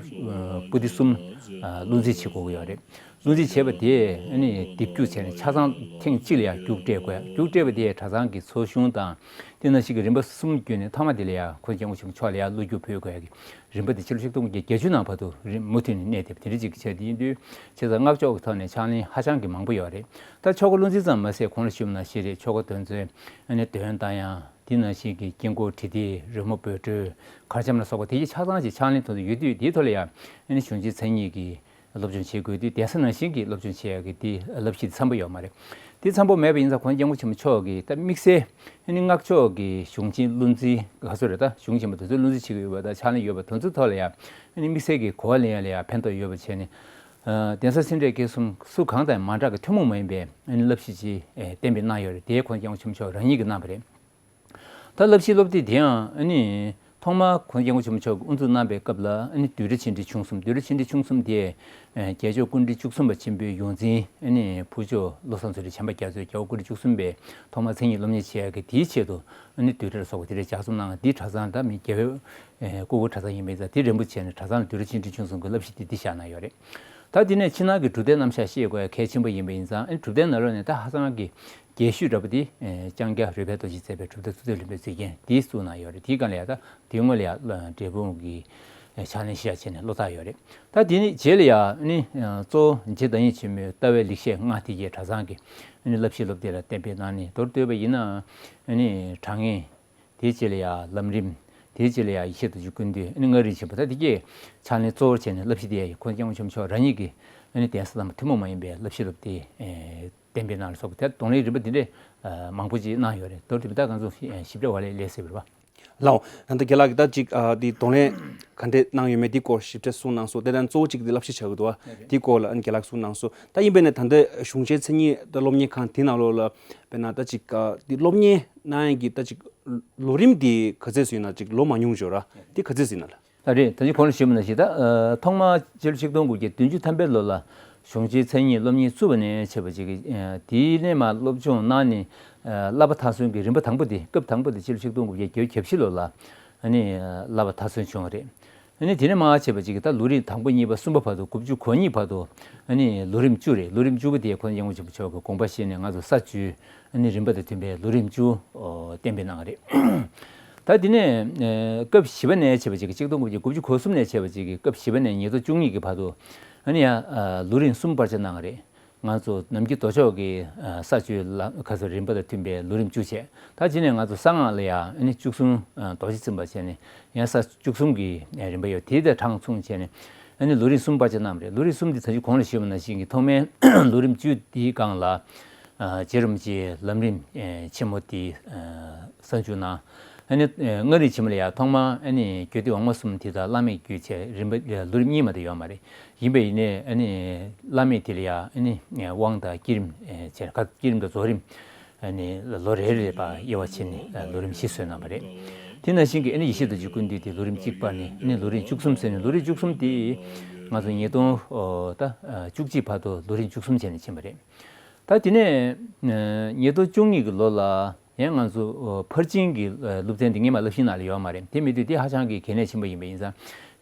པོ་ཏི་གསུམ་བསླུ་འཛིན་བྱེད་དགོས་ཀྱི་ཡོད་རེད། བསླུ་འཛིན་བྱས་པ་དེ་ཨ་ནི་སྡེབ་སྒྱུར་བྱས་ནས་ཆ་ཚང་ཐེངས་གཅིག་ལ་ཡང་རྒྱུགས་སྤྲད་དགོས། རྒྱུགས་སྤྲད་པ་དེ་གྲྭ་ཚང་གི་ཚོགས་གཞུང་དང་དེ་ནང་བཞིན་གྱི་རིམ་པ་གསུམ་བརྒྱུད་ནས་ཐོག་མ་དེ་ལ་ཡང་ཁོང་སྐྱབས་མགོན་ཆེན་པོ་མཆོག་ལ་ཡང་བློ་རྒྱུགས་ཕུལ་དགོས་ཡ་གི་རིམ་པ་དེ་ཕྱི་ལོ་ཆིག་སྟོང་དགུ་བརྒྱ་བརྒྱད་ཅུ་ནང་བར་དུ་རིམ་མུ་མཐུད་ནས་གནས་བསྡད་པ་དེ་འདྲ་ཅིག་གི་ཆེད་དུ་ཡིན་དུས་བྱས་ཙང་སྔགས་ཕྱོགས་ཀྱི་ཐོག་ནས་ཕྱག་ལེན་ཧ་ཅང་གི་མང་པོ་ཡོད་རེད། ད་ཆོ་ག་བསླུ་འཛིན་ཙམ་མ་ཟད་གོང་ལ་ཞུས་པ་ནང་བཞིན་རེད། ཆོ་ག་དོན་ཚན་ཨ་ནི་འདོན་དང་ཡང་དེ་ནང་བཞིན་གྱི་དཀྱིལ་འཁོར་བྲི་དེ་རོལ་མོ་འབོད་སྒྲོལ་གར་འཆམ་ལ་སོགས་པ་དེ་ཡི་ཆ་ཚང་ཞིག་ཕྱག་ལེན་ཐོག་ཏུ་ཡོད་དུས་དེའི་ཐོག་ལ་ཡང་ཨ་ནི་གཞུང་ཆེན་མཚན་ཉིད་ཀྱི་སློབ་སྦྱོང་བྱེད་དགོས་དུས་གདན་ས་ནང་བཞིན་གྱི་སློབ་སྦྱོང་བྱེད་ཡག་གི་དེ་བསླབ་གཞི་དེ་འཚམ་པོ་ཡོད་མ་རེད། དེ་འཚམ་པོ་མེད་པ་ཡིན་ཙང་ཁོང་སྐྱབས་མགོན་ཆེན་པོ་མཆོག་གིས་ད་དམིགས་བསལ་ཨ་ནི་སྔགས་ཕྱོགས་ཀྱི་གཞུང་ཆེན་བསླུ་འཛིན་ག་ཚོད་རེད། ད་གཞུང་ཆེན་པོ་དེ་ཚོ་བསླུ་འཛིན་བྱེད་ཀྱི་ཡོད་པ་དང་ཕྱག་ལེན་ཡོད་པ་དེ་ཚོའི་ཐོག་ལ་ཡང་ཨ་ནི་དམིགས་བསལ་གྱི་གོ་བ་ལེན་ཡག་ལ་ཡང་ཕན་ཐོགས་ཡོད་པ་བྱས་ནས། ཨ་གདན་ས་སེ་འབྲས་དགེ་གསུམ་སུ་གང་དང་མ་འདྲ་གི་ཐུན་མོང་མ་ཡིན་པའི་ཨ་ནི་བསླབ་གཞི་ཅིག་ཨེ་གཏན་འབེབས་གནང་ཡོད་རེད། དེ་ཁོང་སྐྱབས་མགོན་ཆེན་པོ་མཆོག་རང་ཉིད་ཀྱིས་གནང་བ་རེད། ད་བསླབ་གཞི་སློབ་དེབ་དེའང་ཨ་ནི་ཐོག་མར་ཁོང་སྐྱབས་མགོན་ཆེན་པོ་མཆོག་གིས་དབུ་འཛུགས་གནང་པའི་སྐབས་ལ་ཨ་ནི་བསྡུས་གྲྭ་ཆེ་འབྲིང་ཆུང་གསུམ། བསྡུས་གྲྭ་ཆེ་འབྲིང་ཆུང་གསུམ་དེ་ཨེ་རྒྱལ་མཆོག་སྐུ་ཕྲེང་བཅུ་གསུམ་པ་ཆེན་པོའི་ཡོངས་འཛིན་ཨ་ནི་ཕུར་ལྕོག་བློ་བཟང་ཚུལ་ཁྲིམས་བྱམས་པ་རྒྱ་མཚོས་རྒྱལ་བ་སྐུ་ཕྲེང་བཅུ་གསུམ་པའི་ཐོག་མར་མཚན་ཉིད་སློབ་གཉེར་བྱེད་ཡག་གི་དེའི་ཆེད་དུ་ཨ་ནི་བསྡུས་གྲྭ་ལ་སོགས་པ་དེ་འདྲའི་ལྗགས་རྩོམ་གནང་། འདི་གྲྭ་ཚང་ད་མི་རྒྱལ་བའི་ཨེ་སྐུ་འཁོར་གྲྭ་ཚང་ཡིན་པ་ཡིན་ཙང་དེ་རན་པོ་བྱས་ནས་གྲྭ་ཚང་ལ་བསྡུས་གྲྭ་ཆེ་འབྲིང་ཆུང་གསུམ་གྱི་བསླབ་གཞི་དེ་འདི་བཞག་གནང་ཡོད་རེད། ད་དེ་ནས་ཕྱི་ནང་གི་སྒྲུབ་སྡེ་རྣམ་གཞག་ཤེས་དགོས་ཡ་གལ་ཆེན་པོ་ཡིན་པ་ཡིན་ཙང་ཨ་ནི་སྒྲུབ་སྡེ་ནང་ལོགས་ནས་ད་ཧ་ཅང་གི་རྒྱས་ཤོས་འདྲ་པོ་དེ་ཨེ་ལྕང་སྐྱ་རོལ་པའི་རྡོ་རྗེས་མཛད་པའི་སྒྲུབ་སྡེ་ཐུགས་རྗེ་བློན་པོའི་གཙུག་རྒྱན་དེ་བཙུགས་གནང་ཡོད་རེད། དེའི་སྒང་ལ་ཡ་ད་དེའི་སྔོན་ལ་ཡ་འབྲས་སྤུངས་ཀྱི་ཕྱག་ལེན་ཤེས་བྱ་བྱས་ནས་བློ་ཐག་ཡོད་རེད། ད་དེ་ནི་རྗེས་ལ་ཡ་ཨ་ནི་གཙོ་བོ་རྗེ་བདག་ཉིད་ཆེན་མོའི་ལྟ་བའི་ལེགས་བཤད་ལྔ་དེ་གའི་གྲྭ་ཚང་གི་ཨ་ནི་བསླབ་གཞི་སློབ་དེབ་ལ་གཏན་འབེབས་གནང་ནས་མདོར་བསྡུས་པ་ཡིན་ན་ཨ་ནི་དྲང་ངེས། དེའི་རྗེས་ལ་ཡ་ལམ་རིམ། དེའི་རྗེས་ལ་ཡ་ཡེ་ཤེས་རྡོ་རྗེ་ཀུན་འདུས། ཨ་ནི་མངའ་རིས་ཆེན་པོ། ད་དེ་གའི་ཕྱག་ལེན་གཙོ་བོར་བྱས་ནས་བསླབ་གཞི་དེ་ཡ་ཁོང་སྐྱབས་མགོན་ཆེན་པོ་མཆོག་རང་ཉིད་ཀྱིས་ཨ་ནི་གདན་ས་དང་ཐུན་མོང་མ་ཡིན་པའི་བསླབ་གཞི་སློབ་དེབ་གཏན་འབེབས་གནང་ལ་སོགས་པ་དེ་གདོང་ལེན་རིམ་པ་འདི་འདྲའི་མང་པོ་ཅིག་གནང་ཡོད་རེད། མདོར་བསྡུས་པ་ད་ང་ཚོ་ཞིབ་ཕྲ་བ་ལས་ལས་ཟེར་བ་རེད་པ། ལགས་འོང་། ད་ལྟ་རྒན་ལགས་ཀྱིས་ད་ཅིག་ཨ་འདི་གདོང་ལེན་ག་འདྲས་གནང་ཡོད་མེད་འདི་སྐོར་ཞིབ་ཕྲ་གསུངས་གནང་སོང་། དེ་དང་གཙོ་བོ་གཅིག་འདི་བསླབ་གཞི་ཆགས་ཀྱི་འདུག་བ། འདི་སྐོར་ལ་ཨ་ནི་རྒན་ལགས་གསུངས་གནང་སོང་། ད་ཡིན་པས་ན་ད་ལྟ་གཞུང་ཆེན་མཚན་ཉིད་ད་སློབ་གཉེར་ཁང་དེ་ནང་ལོགས་ལ་དཔེར་ན་ད་ཅིག་ཨ་འདི་སློབ་གཉེར་གནང་ཡག་གི་ད་ཅིག་ལོ་རིམ་འདི་ག་ཚད་ཙམ་ཡིན་ན། ཅིག་ལོ་མ་ཉུང་ཅིག་ཡོད་ར། འདི་ག་ཚད་ཙམ་ཡིན་ན་ལགས། ད་རེད། ད་ཅི་གོང་ལ་ཞུས་པ་ནང་བཞིན་ད་ཨ་ཐོག་མར་ཕྱི་ལོ་ཆིག་སྟོང་དགུ་བརྒྱ་བདུན་ཅུ་ཐམ་པའི་ལོ་ལ་གཞུང་ཆེན་མཚན་ཉིད་སློབ་གཉེར་བཙུགས་པ་ནས་བྱས་པ་ཅིག་གི་ཨ་དེའི་ནས་མར་སློབ་སྦྱོང་གནང་ནས་ཨ་བསླབ་པ་མཐར་སོན་གྱི་རིམ་པ་དང་པོ་དེ། སྐབས་དང་པོ་དེ་ཕྱི་ལོ་ཆིག་སྟོང་དགུ་བརྒྱ་བརྒྱད་ཅུ་གྱ་བཞི་ལོ་ལ་ཨ་ནི་ཨ་བསླབ་པ་མཐར་སོན་བྱུང་བ་རེད། ཨ་ནི་དེ་ནས་མར་བྱས་པ་ཅིག་གི་ད་ལོ་རིམ་དང་པོ་གཉིས་པ་གསུམ་པ་བར་དུ་དགུ་བཅུ་གོ་གཉིས་བར་དུ་ཨ་ནི་ལོ་རིམ་བཅུ་རེད། ལོ་རིམ་བཅུ་པ་དེ་ཁོང་སྐྱབས་མགོན་ཆེན་པོ་མཆོག་གི་དགོངས་པ་བཞེས་ནས་ང་ཚོ་ས་བཅུའི་ཨ་ནི་རིམ་པ་དང་མཐུན་པའི་ལོ་རིམ་བཅུ་ཨོ་གཏན་འབེབས་གནང་བ་རེད། ད་དེ་ནས་ཨ་སྐབས་བཞི་པ་ནས་བྱས་པ་ཅིག་གི་ཆིག་སྟོང་དགུ་བརྒྱ་དགུ་བཅུ་གོ་གསུམ་ནས་བྱས་པ་ཅིག་གི་སྐབས་བཞི་པ་ནས་ཉིས་སྟོང་བཅུ་གཉིས་ཀྱི་བར་དུ་ཨ་ནི་ཡང་ཨ་ལོ་རིམ་གསུམ་སྤར་ཆ་གནང་བ་རེད། ང་ཚོ་ནམ་རྒྱུན་མདོ་ཕྱོགས་ཀྱི་ཨ་ས་བཅུའི་ལ་ཁ་སོ་རིམ་པ་དང་མཐུན་པའི་ལོ་རིམ་བཅུ་བྱས། ད་དེ་ནས་ང་ཚོ་གསང་སྔགས་ལ་ཡང་ཨ་ནི་བཅུ་གསུམ་ཨ་རྡོ་རྗེ་འཛིན་པ་བྱས་ནས་ཡང་ས་བཅུ་གསུམ་གྱི་ཨ་རིམ་པ་ཡོད། དེ་དང་གྲངས་མཚུངས་བྱས་ནས་ཨ་ནི་ལོ་རིམ་གསུམ་སྤར་ཆ་གནང་བ་རེད། ལོ་རིམ་གསུམ་འདི་ད་ཅི་གོང་ལ་ཞུས་པ་ནང་བཞིན་གྱི་ཐོག་མའི་ལོ་རིམ་བཅུ་འདིའི་སྒང་ལ་ཨ་རྗེ་རིན་པོ་ཆེའི་ལམ་རིམ་ཨ་ཆེན་མོ་དེ་ཨ་གསར་འཇུག་གནང་། ཨ་ནི་ཨ་མངའ་རིས་ཆེན་མོ་ལ་ཡང་ཐོག་མར་ཨ་ནི་རྒྱུད་སྡེ་འོག་མ་གསུམ་དེ་དང་བླ་མེད་རྒྱུད་བྱས་རིམ་པ་ལོ་རིམ་གཉིས་མ་གཏོགས་ཡོད་མ་རེད། ཡིན་པས་ཡིན་ནའི་ཨ་ནི་བླ་མེད་དེ་ལ་ཡང་ཨ་ནི་དབང་དང་བསྐྱེད་རིམ་ཨ་བྱས། ཁ་བསྐྱེད་རིམ་དང་རྫོགས་རིམ་ཨ་ནི་ལོ་རེ་རེ་བར་དབྱེ་བ་ཕྱེ་ནས་ཨ་ལོ་རིམ་བཞི་བཟོས་གནང་བ་རེད། དེ་ནང་བཞིན་གྱི་ཨ་ནི་ཡེ་ཤེས་རྡོ་རྗེ་ཀུན་འདུས་དེ་ལོ་རིམ་གཅིག་སྤར་ནས་ཨ་ནི་ལོ་རིམ་བཅུ་གསུམ་བཟོས་ནས། ལོ་རིམ་བཅུ་གསུམ་དེ་ང་ཚོ་ཉིས་སྟོང་ཨོ་ད་ཨ་བཅུ་གཅིག་བར་དུ་ལོ་རིམ་བཅུ་གསུམ་བྱས་ནས་ཕྱིན་པ་རེད། ད་དེ་ནས་ཨ་ཉིས་སྟོང་བཅུ་གཉིས་ཀྱི་ལོ་ལ་ཡང་ང་ཚོ་ཨོ་ཕར་ཕྱིན་གྱི་ཨ་སློབ་ཚན་འདི་སྔོན་མ་བསླབ་གཞིའི་ནང་ལ་ཡོད་མ་རེད། དེ་མེད་དུས་དེ་ཧ་ཅང་གི་གལ་གནད་ཆེན་པོ་ཡིན་པ་ཡིན་ཙང་།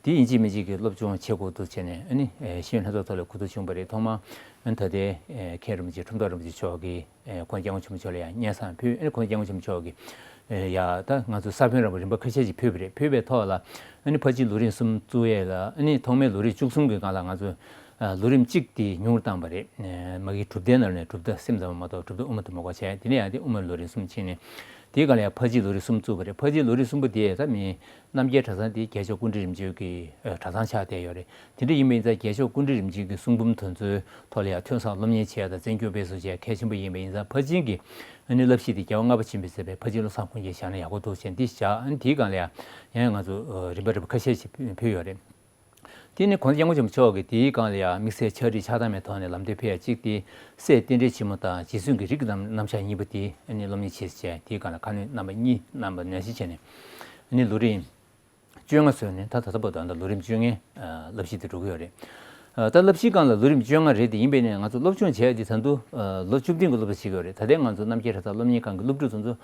དེ་ཡིན་གཅིག་མིན་གཅིག་གི་སློབ་སྦྱོང་བྱེད་དགོས་འདུག་བྱས་ནས་ཨ་ནི་ཨེ་ཤེས་ཡོན་ལྷན་ཚོགས་ཐོག་ལ་གོ་བསྡུར་བྱུང་བ་རེད། ཐོག་མར་ཨ་ནི་ད་ལྟའི་ཨེ་མཁན་རིན་པོ་ཆེ་ཁྲོམ་ཐོག་རིན་པོ་ཆེ་མཆོག་གིས་ཨེ་ཁོང་སྐྱབས་མགོན་ཆེན་པོ་མཆོག་ལ་ཡང་སྙན་སེང་ཕུལ། ཨ་ནི་ཁོང་སྐྱབས་མགོན་ཆེན་པོ་མཆོག་གིས་ཨེ་ཡ་ད་ང་ཚོ་ས་བོན་རིན་པོ་རིམ་པ་ཁ་ཤས་ཅིག་ཕུལ་བ་རེད། ཕུལ་བའི་ཐོག་ལ་ཨ་ནི་ཕར་ཕྱིན་ལོ་རིམ་གསུམ་བཙུགས་ཡས་ལ་ཨ་ནི་ཐོག་མའི་ལོ་རིམ་བཅུ་གསུམ་གྱི་སྒང་ལ་ང་ཚོ་ཨ་ལོ་རིམ་གཅིག་དེ་ཉུང་རུ་བཏང་བ་རེད། ཨ་མ་གི་གྲུབ་མཐའི་ནང་ནས་གྲུབ་མཐའ་སེམས་ཙམ་པ་མ་གཏོགས་གྲུབ་མཐའ་དབུ་མ་དེ་མ་གོ་བྱས། དེ་ནས་ཡང་དེ་དབུ་མའི་ལོ་རིམ་གསུམ་ཕྱིན་ནས་ དེའི་སྒང་ལ་ཡང་ཕར་ཕྱིན་ལོ་རིམ་གསུམ་བཙུགས་པ་རེད། ཕར་ཕྱིན་ལོ་རིམ་གསུམ་པོ་དེ་ད་མི་རྣམ་རྒྱལ་གྲྭ་ཚང་དེ་རྒྱལ་མཆོག་སྐུ་ཕྲེང་རིམ་བྱོན་གྱི་གྲྭ་ཚང་ཆགས་བསྡད་ཡོད་རེད། དེ་འདྲ་ཡིན་པ་ཡིན་ཙང་རྒྱལ་མཆོག་སྐུ་ཕྲེང་རིམ་བྱོན་གྱི་གསུང་འབུམ་དེ་ཚོའི་ཐོག་ལ་ཡང་ཐོས་བསམ་སློབ་གཉེར་བྱས་དང་བཙན་སྐྱོང་སྤེལ་གསུམ་བྱས་གལ་ཆེན་པོ་ཡིན་པ་ཡིན་ཙང་ཕར་ཕྱིན་གྱི་ཨ་ནི་བསླབ་གཞི་དེ་རྒྱལ་བ་ལྔ་པ་ཆེན་པོས་མཛད་པའི་ཕར་ཕྱིན་བློ་བཟང་དཀོན་མཆོག་ཞལ་སྔ་ཡག་པོ་འདུག་ཟེར་འདི་བཞག་ཨ་ནི་དེའི་སྒང་ལ་ཡང་ཡང་ང་ཚོ་རིམ་པ་རིམ་པ་ཁ་ཤས་ཤིག་ཕུལ་ཡོད་རེད། དེ་ནི་གོང་ས་སྐྱབས་མགོན་ཆེན་པོ་མཆོག་གིས་དེའི་སྒང་ལ་ཡང་དམིགས་བསལ་ཕྱག་བྲིས་ཆགས་སྡང་མེད་ཐོག་ནས་ལམ་སྟོན་ཕུལ་ཡ་གཅིག་དེ་སྲས་རྟེན་འབྲེལ་ཆེན་མོ་དང་རྗེ་བཙུན་གྱི་རིགས་ཀྱི་རྣམ་རྣམ་གཞག་གཉིས་པོ་དེ་ཨ་ནི་སློབ་གཉེར་བྱེད་ཅེས་དེའི་སྒང་ལ་ཁ་སྣོན་རྣམ་པ་གཉིས་རྣམ་པ་ནང་བཞིན་བྱས་ནས་ཨ་ནི་ལོ་རིམ་བཅོ་ལྔ་བཟོས་ནས་ད་ད་ལྟ་བར་དུ་ཨ་ནི་ལོ་རིམ་བཅོ་ལྔའི་བསླབ་གཞི་དེ་འགྲོ་གི་ཡོད་རེད། ད་བསླབ་གཞིའི་སྒང་ལ་ལོ་རིམ་བཅོ་ལྔ་རེད་དེ་ཡིན་པས་ནས་ང་ཚོ་སློབ་སྦྱོང་བྱས་དེ་ད་དུང་ལོ་བཅུ་བདུན་གྱི་སློབ་གྲྭ་བྱེད་ཀྱི་ཡོད་རེད། ད་ལྟའི་ང་ཚོ་རྣམ་རྒྱལ་གྲྭ་ཚང་སློབ་གཉེར་ཁང་གི་སློབ་ཕྲུག་དེ་ཚོ་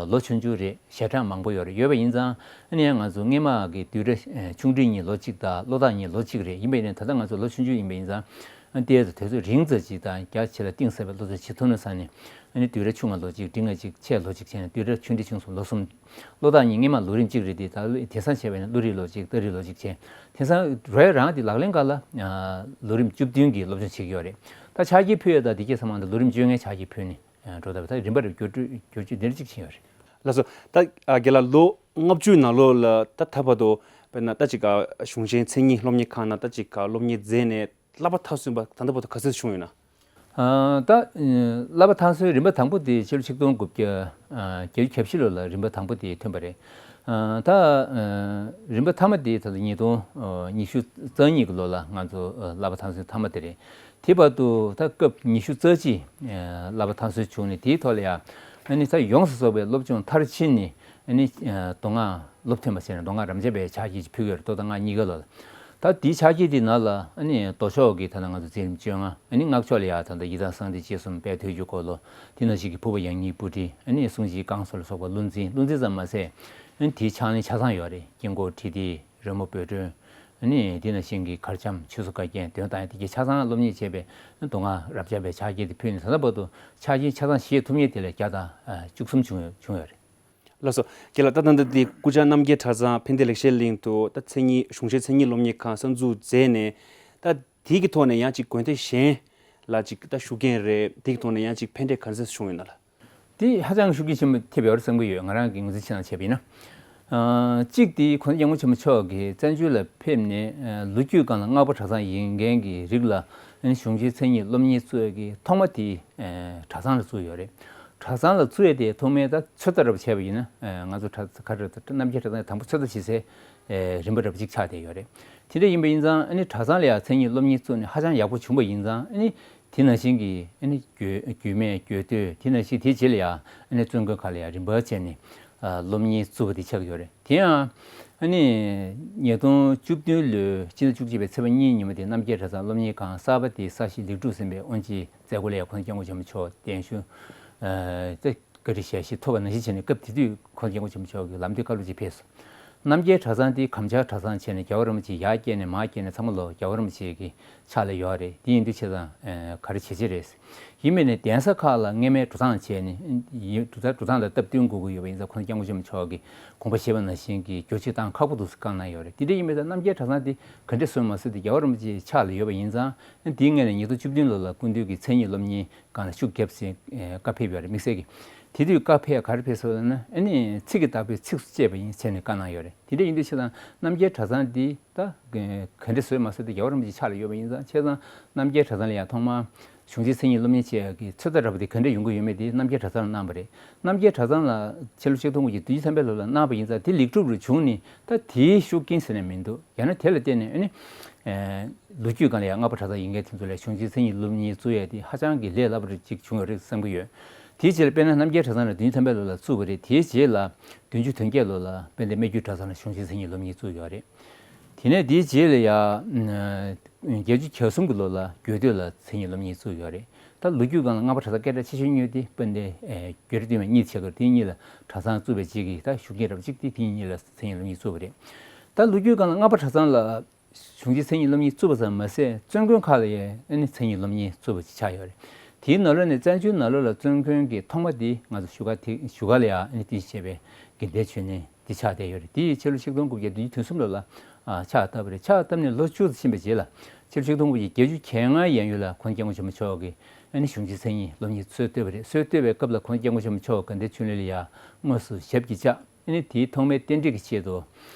ལོ་ཆུང་ཆུང་རེད། ཞལ་གྲངས་མང་པོ་ཡོད་རེད། ཡོད་པ་ཡིན་ཙང་ཨ་ནི་ཡང་ང་ཚོ་སྔས་མ་གི་དུས་རབས་ཆུང་འབྲིང་གཉིས་ལོ་གཅིག་དང་བློ་ཐག་གཉིས་ལོ་གཅིག་རེད། ཡིན་པ་ཡིན་ནའི་ད་ལྟ་ང་ཚོ་ལོ་ཆུང་ཆུང་ཡིན་པ་ཡིན་ཙང་ཨ་ནི་དེ་ཚོ་དུས་ཚོད་རིང་ཙམ་ཅིག་དང་རྒྱ་ཆེ་ལ་གཏིང་ཟབ་པའི་བློ་ཚོད་བྱེད་ཐུབ་ན་བསམ་ནས་ཨ་ནི་དུས་རབས་ཆུང་ང་ལོ་གཅིག་འབྲིང་ང་གཅིག་ཆེ་ལོ་གཅིག་བྱས་ནས་དུས་རབས་ཆུང་འབྲིང་ཆུང་གསུམ་ལོ་གསུམ། བློ་ཐག་གཉིས་སྔས་མ་ལོ་རིམ་གཅིག་རེད་དེ་ད་དེང་སང་བྱས་པ་ཡིན་ན་བློ་རིག་ལོ་གཅིག་རྟགས་རིག་ལོ་གཅིག་བྱས་དེང་སང་རོལ་རང་དེ་ལག་ལེན་སྒང་ལ་ལོ་རིམ་བཅུ་བདུན་གྱི་སློབ་སྦྱོང་བྱེད་ཀྱི་ཡོད་རེད། ད་ཕྱག་འཁྱེར་ཕུལ་ཡ་ད་དེ་གས་ཚང་མ་ད་ལོ་རིམ་བཅོ་ལྔའི་ཕྱག་འཁྱེར་ཕུལ་ནས། ཨ། འགྲོ་ད་བ་ད་རིམ་པ་རེ་བསྒྱུར་བཅོས་བསྒྱུར་བཅོས་འདིར་གཅིག་ཕྱིན་ཡོད་རེད། ལགས་སོ། ད་ཨ་རྒན་ལགས་ལོ་ལྔ་བཅུའི་ནང་ལོགས་ལ་ད་ད་བར་དུ་དཔེར་ན་ད་ཅིག་ག་གཞུང་ཆེན་མཚན་ཉིད་སློབ་གཉེར་ཁང་ནང་ད་ཅིག་ག་སློབ་གཉེར་མཛད་ནས་བསླབ་པ་མཐར་སོན་པ་ད་ལྟ་བར་དུ་ག་ཚོད་བྱུང་ཡོད་ན། ཨ། ད་བསླབ་པ་མཐར་སོན་རིམ་པ་དང་པོ་དེ་ཕྱི་ལོ་ཆིག་སྟོང་དགུ་བརྒྱ་ཨ་བརྒྱད་ཅུ་གྱ་བཞི་ལོ་ལ་རིམ་པ་དང་པོ་དེ་ཐོན་པ་རེད། ཨ། ད་ཨ་རིམ་པ་མཐའ་མ་དེ་ད་ལྟ་ཉིས་སྟོང་ཉི་ཤུ་རྩ་གཉིས་ཀྱི་ལོ་ལ་ང་ཚོ་བསླབ་པ་མཐར་སོན་མཐའ་མ་དེ་རེད། དེ་བར་དུ་ད་སྐབས་ཉི་ཤུ་རྩ་གཅིག་བསླབ་པ་མཐར་སོན་བྱུང་ནས་དེའི་ཐོག་ལ་ཡང་ཨ་ནི་ད་ཡོངས་སུ་རྫོགས་པའི་སློབ་སྦྱོང་མཐར་ཕྱིན་ནས་ཨ་ནི་མདོ་སྔགས་སློབ་ཐོན་པ་ཟེར་ནས་མདོ་སྔགས་རབ་འབྱམས་པའི་ཕྱག་འཁྱེར་ཅིག་ཕུལ་གྱི་ཡོད་རེད། མདོ་དང་སྔགས་གཉིས་ཀ་ལོ་ལ། ད་དེའི་ཕྱག་འཁྱེར་དེའི་ནང་ལ་ཨ་ནི་མདོ་ཕྱོགས་ཀྱི་ད་ལྟ་ང་ཚོ་ཚེ་རིང་བཅོ་ལྔ། ཨ་ནི་སྔགས་ཕྱོགས་ལ་ཡང་ད་ལྟ་ཡི་དམ་གསང་བདེ་སྤྱི་གསུམ་དཔལ་དུས་ཀྱི་འཁོར་ལོ། དེ་ནང་བཞིན་གྱི་ཕུར་པ་ཡང་སྙིང་པོ་ཏི། ཨ་ནི་སྲུང་བརྩི་བསྐང་གསོ་ལ་སོགས་པ་བློ་འཛིན། བློ་འཛིན་ཙམ་མ་ཟད་ཨ་ནི་དེའི་ཕྱག་ལེན་ཆ་ཚང་ཡོད་རེད། དཀྱིལ་འཁོར་ཁྲི་ཏི། རོལ་མོ་འབོད་སྒྲོན། ཨ་ནི་དེ་ནང་བཞིན་གྱི་གར་འཆམ་ཆོས་སྲུང་བཀའ་རྒྱན་འདོན་སྟངས་དེ་གའི་ཆ་ཚང་སློབ་གཉེར་བྱས་པའི་མདོ་སྔགས་རབ་འབྱམས་པའི་ཕྱག་འཁྱེར་དེ་ཕུལ་ནས་ད་ལྟ་བར་དུ་ཕྱག་འཁྱེར་ཆ་ཚང་བཞེས་ཐུབ་མཁན་དེ་ལ་བརྒྱ་དང་བཅུ་གསུམ་བྱུང་ཡོད་བྱུང་ཡོད་རེད། ལགས་སོ། རྒན་ལགས་ད་ལྟ་འདི་སྐུ་བཅར་རྣམ་རྒྱལ་གྲྭ་ཚང་ཕན་བདེ་ལེགས་བཤད་གླིང་དུ་ད་མཚན་ཉིད་གཞུང་ཆེན་མཚན་ཉིད་སློབ་གཉེར་ཁང་གསར་འཛུགས་མཛད་ནས་ད་དེའི་གི་ཐོག་ནས་ཡང་ཅིག་དགོན་སྡེ་གཞན་ལ་ཅིག་ད་ཤུགས་རྐྱེན་རེད། དེའི་གི་ཐོག་ནས་ཡང་ཅིག་ཕན་འབྲས་ག་རེ་བྱུང་ཡོད་ན་ལགས། དེ་ཧ་ཅང་ཤུགས་རྐྱེན་ཆེན་པོ་ཐེབས་ཡོད་རེད་བསམ་གྱི་ཡོད། ང་རང་གི་ངོས་འཛིན་བྱས་ན་བྱས་པ་ཡིན་ན། ཨ། གཅིག་དེ་གོང་ས་སྐྱབས་མགོན་ཆེན་པོ་མཆོག་གིས་བཙན་བྱོལ་ལ་ཕེབས་ནས་ཨ་ལོ་རྒྱུས་སྒང་ལ་སྔགས་པ་གྲྭ་ཚང་ཡིན་མཁན་གྱི་རིགས་ལ་ཨ་ནི་གཞུང་ཆེན་མཚན་ཉིད་སློབ་གཉེར་བཙུགས་ཡས་ཀྱི་ཐོག་མ་དེ་ཨ་གྲྭ་ཚང་ལ་བཙུགས་ཡོད་རེད། གྲྭ་ཚང་ལ་བཙུགས་ཡས་དེ་ཐོག་མའི་ད་ཚོད་ལྟ་འདྲ་པོ་བྱས་པ་ཡིན་ན། ཨ་ང་ཚོ་གྲྭ་ག་རེ་རྣམ་རྒྱལ་གྲྭ་ཚང་དང་པོ་ཚོད་ལྟ་བྱེད་སའི་ཨ་རིམ་པ་འདྲ་པོ་གཅིག་ཆགས་བསྡད་ཡོད་རེད། དེ་འདྲ་ཡིན་པ་ཡིན་ཙང་ཨ་ནི་གྲྭ་ཚང་ལ་ཡང་མཚན་ཉིད་སློབ་གཉེར་བཙུགས་ནས་ཧ་ཅང་ཡག་པོ་བྱུང་པ་ཡིན་ཙང་ཨ་ནི་དེ་ནང་བཞིན་གྱི་ཨ་ནི་རྒྱུད་རྒྱུད་སྨད་རྒྱུད་སྟོད་དེ་ནང་བཞིན་དེའི་རྗེས་ལ་ཡང་ཨ་ནི་བཙུན་དགོན་ཁག་ལ་ཡང་རིམ་པ་བྱས་ནས་ཨ་སློབ་གཉེར་བཙུགས་པ་དེ་ཆགས་ཀྱི་ཡོད་རེད། དེ་ཡང་ཨ་ནི་ཉིས་སྟོང་བཅུ་བདུན་ལོའི་སྤྱི་ཟླ་བཅུ་གཅིག་པའི་ཚེས་པ་གཉིས་ཉིན་མོ་དེ་རྣམ་རྒྱལ་གྲྭ་ཚང་སློབ་གཉེར་ཁང་གསར་པ་དེ་གསར་བཞེངས་ལེགས་གྲུབ་ཟིན་པའི་དབུ་འབྱེད་མཛད་སྒོ་ལ་ཡང་གོང་ས་སྐྱབས་མགོན་ཆེན་པོ་མཆོག་གདན་ཞུ་ཨ་ཏེ་བཀའ་དྲིན་ཞལ་བཞེས་ཐོབ་པ་ནང་བཞིན་བྱས་ནས་སྐབས་དེ་དུས་གོང་ས་སྐྱབས་མགོན་ཆེན་པོ་མཆོག་གིས་ལམ་སྟོན་བཀའ་སློབ་ཅིག་ཕེབས་སོང་། རྣམ་རྒྱལ་གྲྭ་ཚང་དེ་གམ་བཅར་གྲྭ་ཚང་བྱས་ནས་རྒྱལ་བ་རིན་པོ་ཆེ་ཡར་བསྐྱལ་ནས་མར་བསྐྱལ་ནས་ཚང་མ་ལོ་རྒྱལ་བ་རིན་པོ་ཆེ་གི་ཕྱག་ལ་ཡོད་རེད། དེ་ཡིན་དུས་བྱས་ཙང་ཨ་ག་རེ་བྱེད་ཀྱི་རེད། ཡིན་མིན་ནས་གདན་ས་ཁག་ལ་སྔས་མའི་འགྲོ་སྟངས་བྱས་ནས་ཡིན་འགྲོ་སྟངས་འགྲོ་སྟངས་ལ་སྟབས་བསྟུན་དགོས་ཀྱི་ཡོད་པ་ཡིན་ཙང་གོང་ས་སྐྱབས་མགོན་ཆེན་པོ་མཆོག་གིས་དགོངས་པ་བཞེས་པ་ནང་བཞིན་གྱི་བསྒྱུར་བཅོས་བཏང་ཁག་པོ་འདུག་ཟེར་བཀའ་གནང་ཡོད་རེད། དེ་འདྲ་ཡིན་མིན་ཙང་རྣམ་རྒྱལ་གྲྭ་ཚང་དེ་ག་འདྲས་བཟོས་མ་བཟོས་དེ་རྒྱལ་བ་རིན་པོ་ཆེའི་ཕྱག་ལ་ཡོད་པ་ཡིན་ཙང་དེའི་སྔོན་ལ་ཉིས་སྟོང་བཅུ་བདུན་ལོ་ལ་སྐུ་མདུན་གྱི་མཚན་ཉིད་སློབ་གཉེར་སྒང་ལ་ཤུགས་བརྒྱབ་ཟིན་ཨེ་བཀའ་ཕེབས་ཡོད་རེད། དམིགས་བསལ་གྱིས་དེ་དུས་བཀའ་ཕེབས་ག་རེ་ཕེབས་སོང་ལབ་ན་ཨ་ནི་ཚིག་གི་བདག་པོས་ཚིགས་སུ་བཅད་པ་ཡིན་ཟེར་ནས་བཀའ་གནང་ཡོད་རེད། དེ་འདྲ་ཡིན་དུས་ཕྱིར་དང་རྣམ་རྒྱལ་གྲྭ་ཚང་འདི་ད་ག་འདྲ་བཟོས་མ་བཟོས་དེ་རྒྱལ་བ་རིན་པོ་ཆེའི་ཕྱག་ལ་ཡོད་པ་ཡིན་ཙང་ཕྱིར་དང་རྣམ་རྒྱལ་གྲྭ་ཚང་ལ་ཡང་ཐོག་མར་གཞུང་ཆེན་མཚན་ཉིད་སློབ་གཉེར་བྱེད་ཡག་གི་ཚོད་ལྟ་འདྲ་པོ་དེ་ག་འདྲ་ཡོང་གི་ཡོད་མེད་དེ་རྣམ་རྒྱལ་གྲྭ་ཚང་ལ་གནང་བ་རེད། རྣམ་རྒྱལ་གྲྭ་ཚང་ལ་ཕྱི་ལོ་ཆིག་སྟོང་དགུ་བརྒྱ་བདུན་ཅུ་ཐམ་པའི་ལོ་ལ་གནང་བ་ཡིན་ཙང་དེ་ལེགས་གྲུབ་རུ་བྱུང་ནས་ད་དེའི་ཤུགས་རྐྱེན་ཟེར་ནས་མི་འདུག་ཡང་ན་དེ་ལ་བརྟེན་ནས་ཨ་ནི་ལོ་རྒྱུས་སྒང་ལ་ཡང་སྔགས་པ་གྲྭ་ཚང་ཡིན་མཁན་དེ་ཚོ་ལ་གཞུང་ཆེན་མཚན་ཉིད་སློབ་གཉེར་བཙུགས་ཡས་དེ་ཧ་ཅང་གི་ལས་སླ་པོ་རེ་ཅིག་བྱུང་ཡོད་རེད་བསམ་གྱི་ཡོད། དེའི་རྗེས་ལ་དཔེར་ན་རྣམ་རྒྱལ་གྲྭ་ཚང་ལ་བདུན་ཅུ་ཐམ་པའི་ལོ་ལ་བཙུགས་པ་རེད། དེའི་རྗེས་ལ་བདུན་ཅུ་དོན་བརྒྱད་ལོ་ལ་དཔལ་ལྡན་སྨད་རྒྱུད་གྲྭ་ཚང་ལ་གཞུང་ཆེན་མཚན་ཉིད་སློབ་གཉེར་བཙུགས་ཡོད་རེད། དེ་ནས་དེའི་རྗེས་ལ་ཡ་བརྒྱད་ཅུ་གྱ་གསུམ་གྱི་ལོ་ལ་རྒྱུད་སྟོད་ལ་མཚན་ཉིད་སློབ་གཉེར་བཙུགས་ཡོད་རེད། ད་ལོ་རྒྱུས་སྒང་ལ་སྔགས་པ་གྲྭ་ཚང་སྐད་གྲགས་ཆེ་ཤོས་གཉིས་དེ་དཔལ་ལྡན་རྒྱུད་རིགས་སྟོད་སྨད་གཉིས་ཆགས་ཀྱི་རེད། དེ་གཉིས་ལ་གྲྭ་ཚང་བཙུགས་པའི་རྗེས་ཀྱི་ད་ཤུགས་རྐྱེན་རབ་གཅིག་དེ་དེ་གཉིས་ལ་མཚན་ཉིད་སློབ་གཉེར་བཙུགས་པ་རེད། ད་ལོ་རྒྱུས་སྒང་ལ་སྔགས་པ་གྲྭ་ཚང་ལ་གཞུང་ཆེན་མཚན་ཉིད་སློབ་གཉེར་བཙུགས་པ་ཙམ་མ་ཟད་བཙུན་དགོན་ཁག་ལ་ཡང་ཨ་ནི་མཚན་ཉིད་སློབ་གཉེར་བཙུགས་པ་ཅིག་ཆགས་ཡོད་རེད། དེའི་ནང་ལོགས་ནས་བཙན་བྱོལ་ནང་ལོགས་ལ་བཙུན་དགོན་གྱི་ཐོག་མ་དེ་ང་ཚོ་བཞུགས་སྒར་དེ་བཞུགས་སྒར་ལ་ཡང་ཨ་ནི་རྟེན་གཞི་བྱས་པའི་དགེ་ལྡན་མཆོད་གནས་འདི་ཆགས་བསྡད་ཡོད་རེད། དེ་ཕྱི་ལོ་ཆིག་སྟོང་དགུ་བརྒྱ་བདུན་ཅུ་དོན་གསུམ་ལོ་ལ་ཨ་ཕྱག་བཏབ་པ་རེད། ཕྱག་བཏབ་ནས་ལོ་བཅུ་ཙམ་ཕྱིན་པའི་རྗེས་ལ་ཕྱི་ལོ་ཆིག་སྟོང་དགུ་བརྒྱ་བརྒྱད་ཅུ་གྱ་ལྔ་ཡན་ཡོལ་ལ་གོང་ས་སྐྱབས་མགོན་ཆེན་པོ་མཆོག་གིས་ ཨ་ནི་གཞུང་ཆེན་མཚན་ཉིད་སློབ་གཉེར་སྲོལ་བཏོད་པ་རེད། སྲོལ་བཏོད་པའི་སྐབས་ལ་ཁོང་སྐྱབས་མགོན་ཆེན་པོ་མཆོག་དགའ་ལྡན་ཆོས་གླིང་ལ་ཡ་དངོས་སུ་ཞབས་ཀྱིས་བཅགས། ཨ་ནི་དེའི་ཐོག་མའི་རྟེན་འབྲེལ་གྱི་ཆེད་དུ་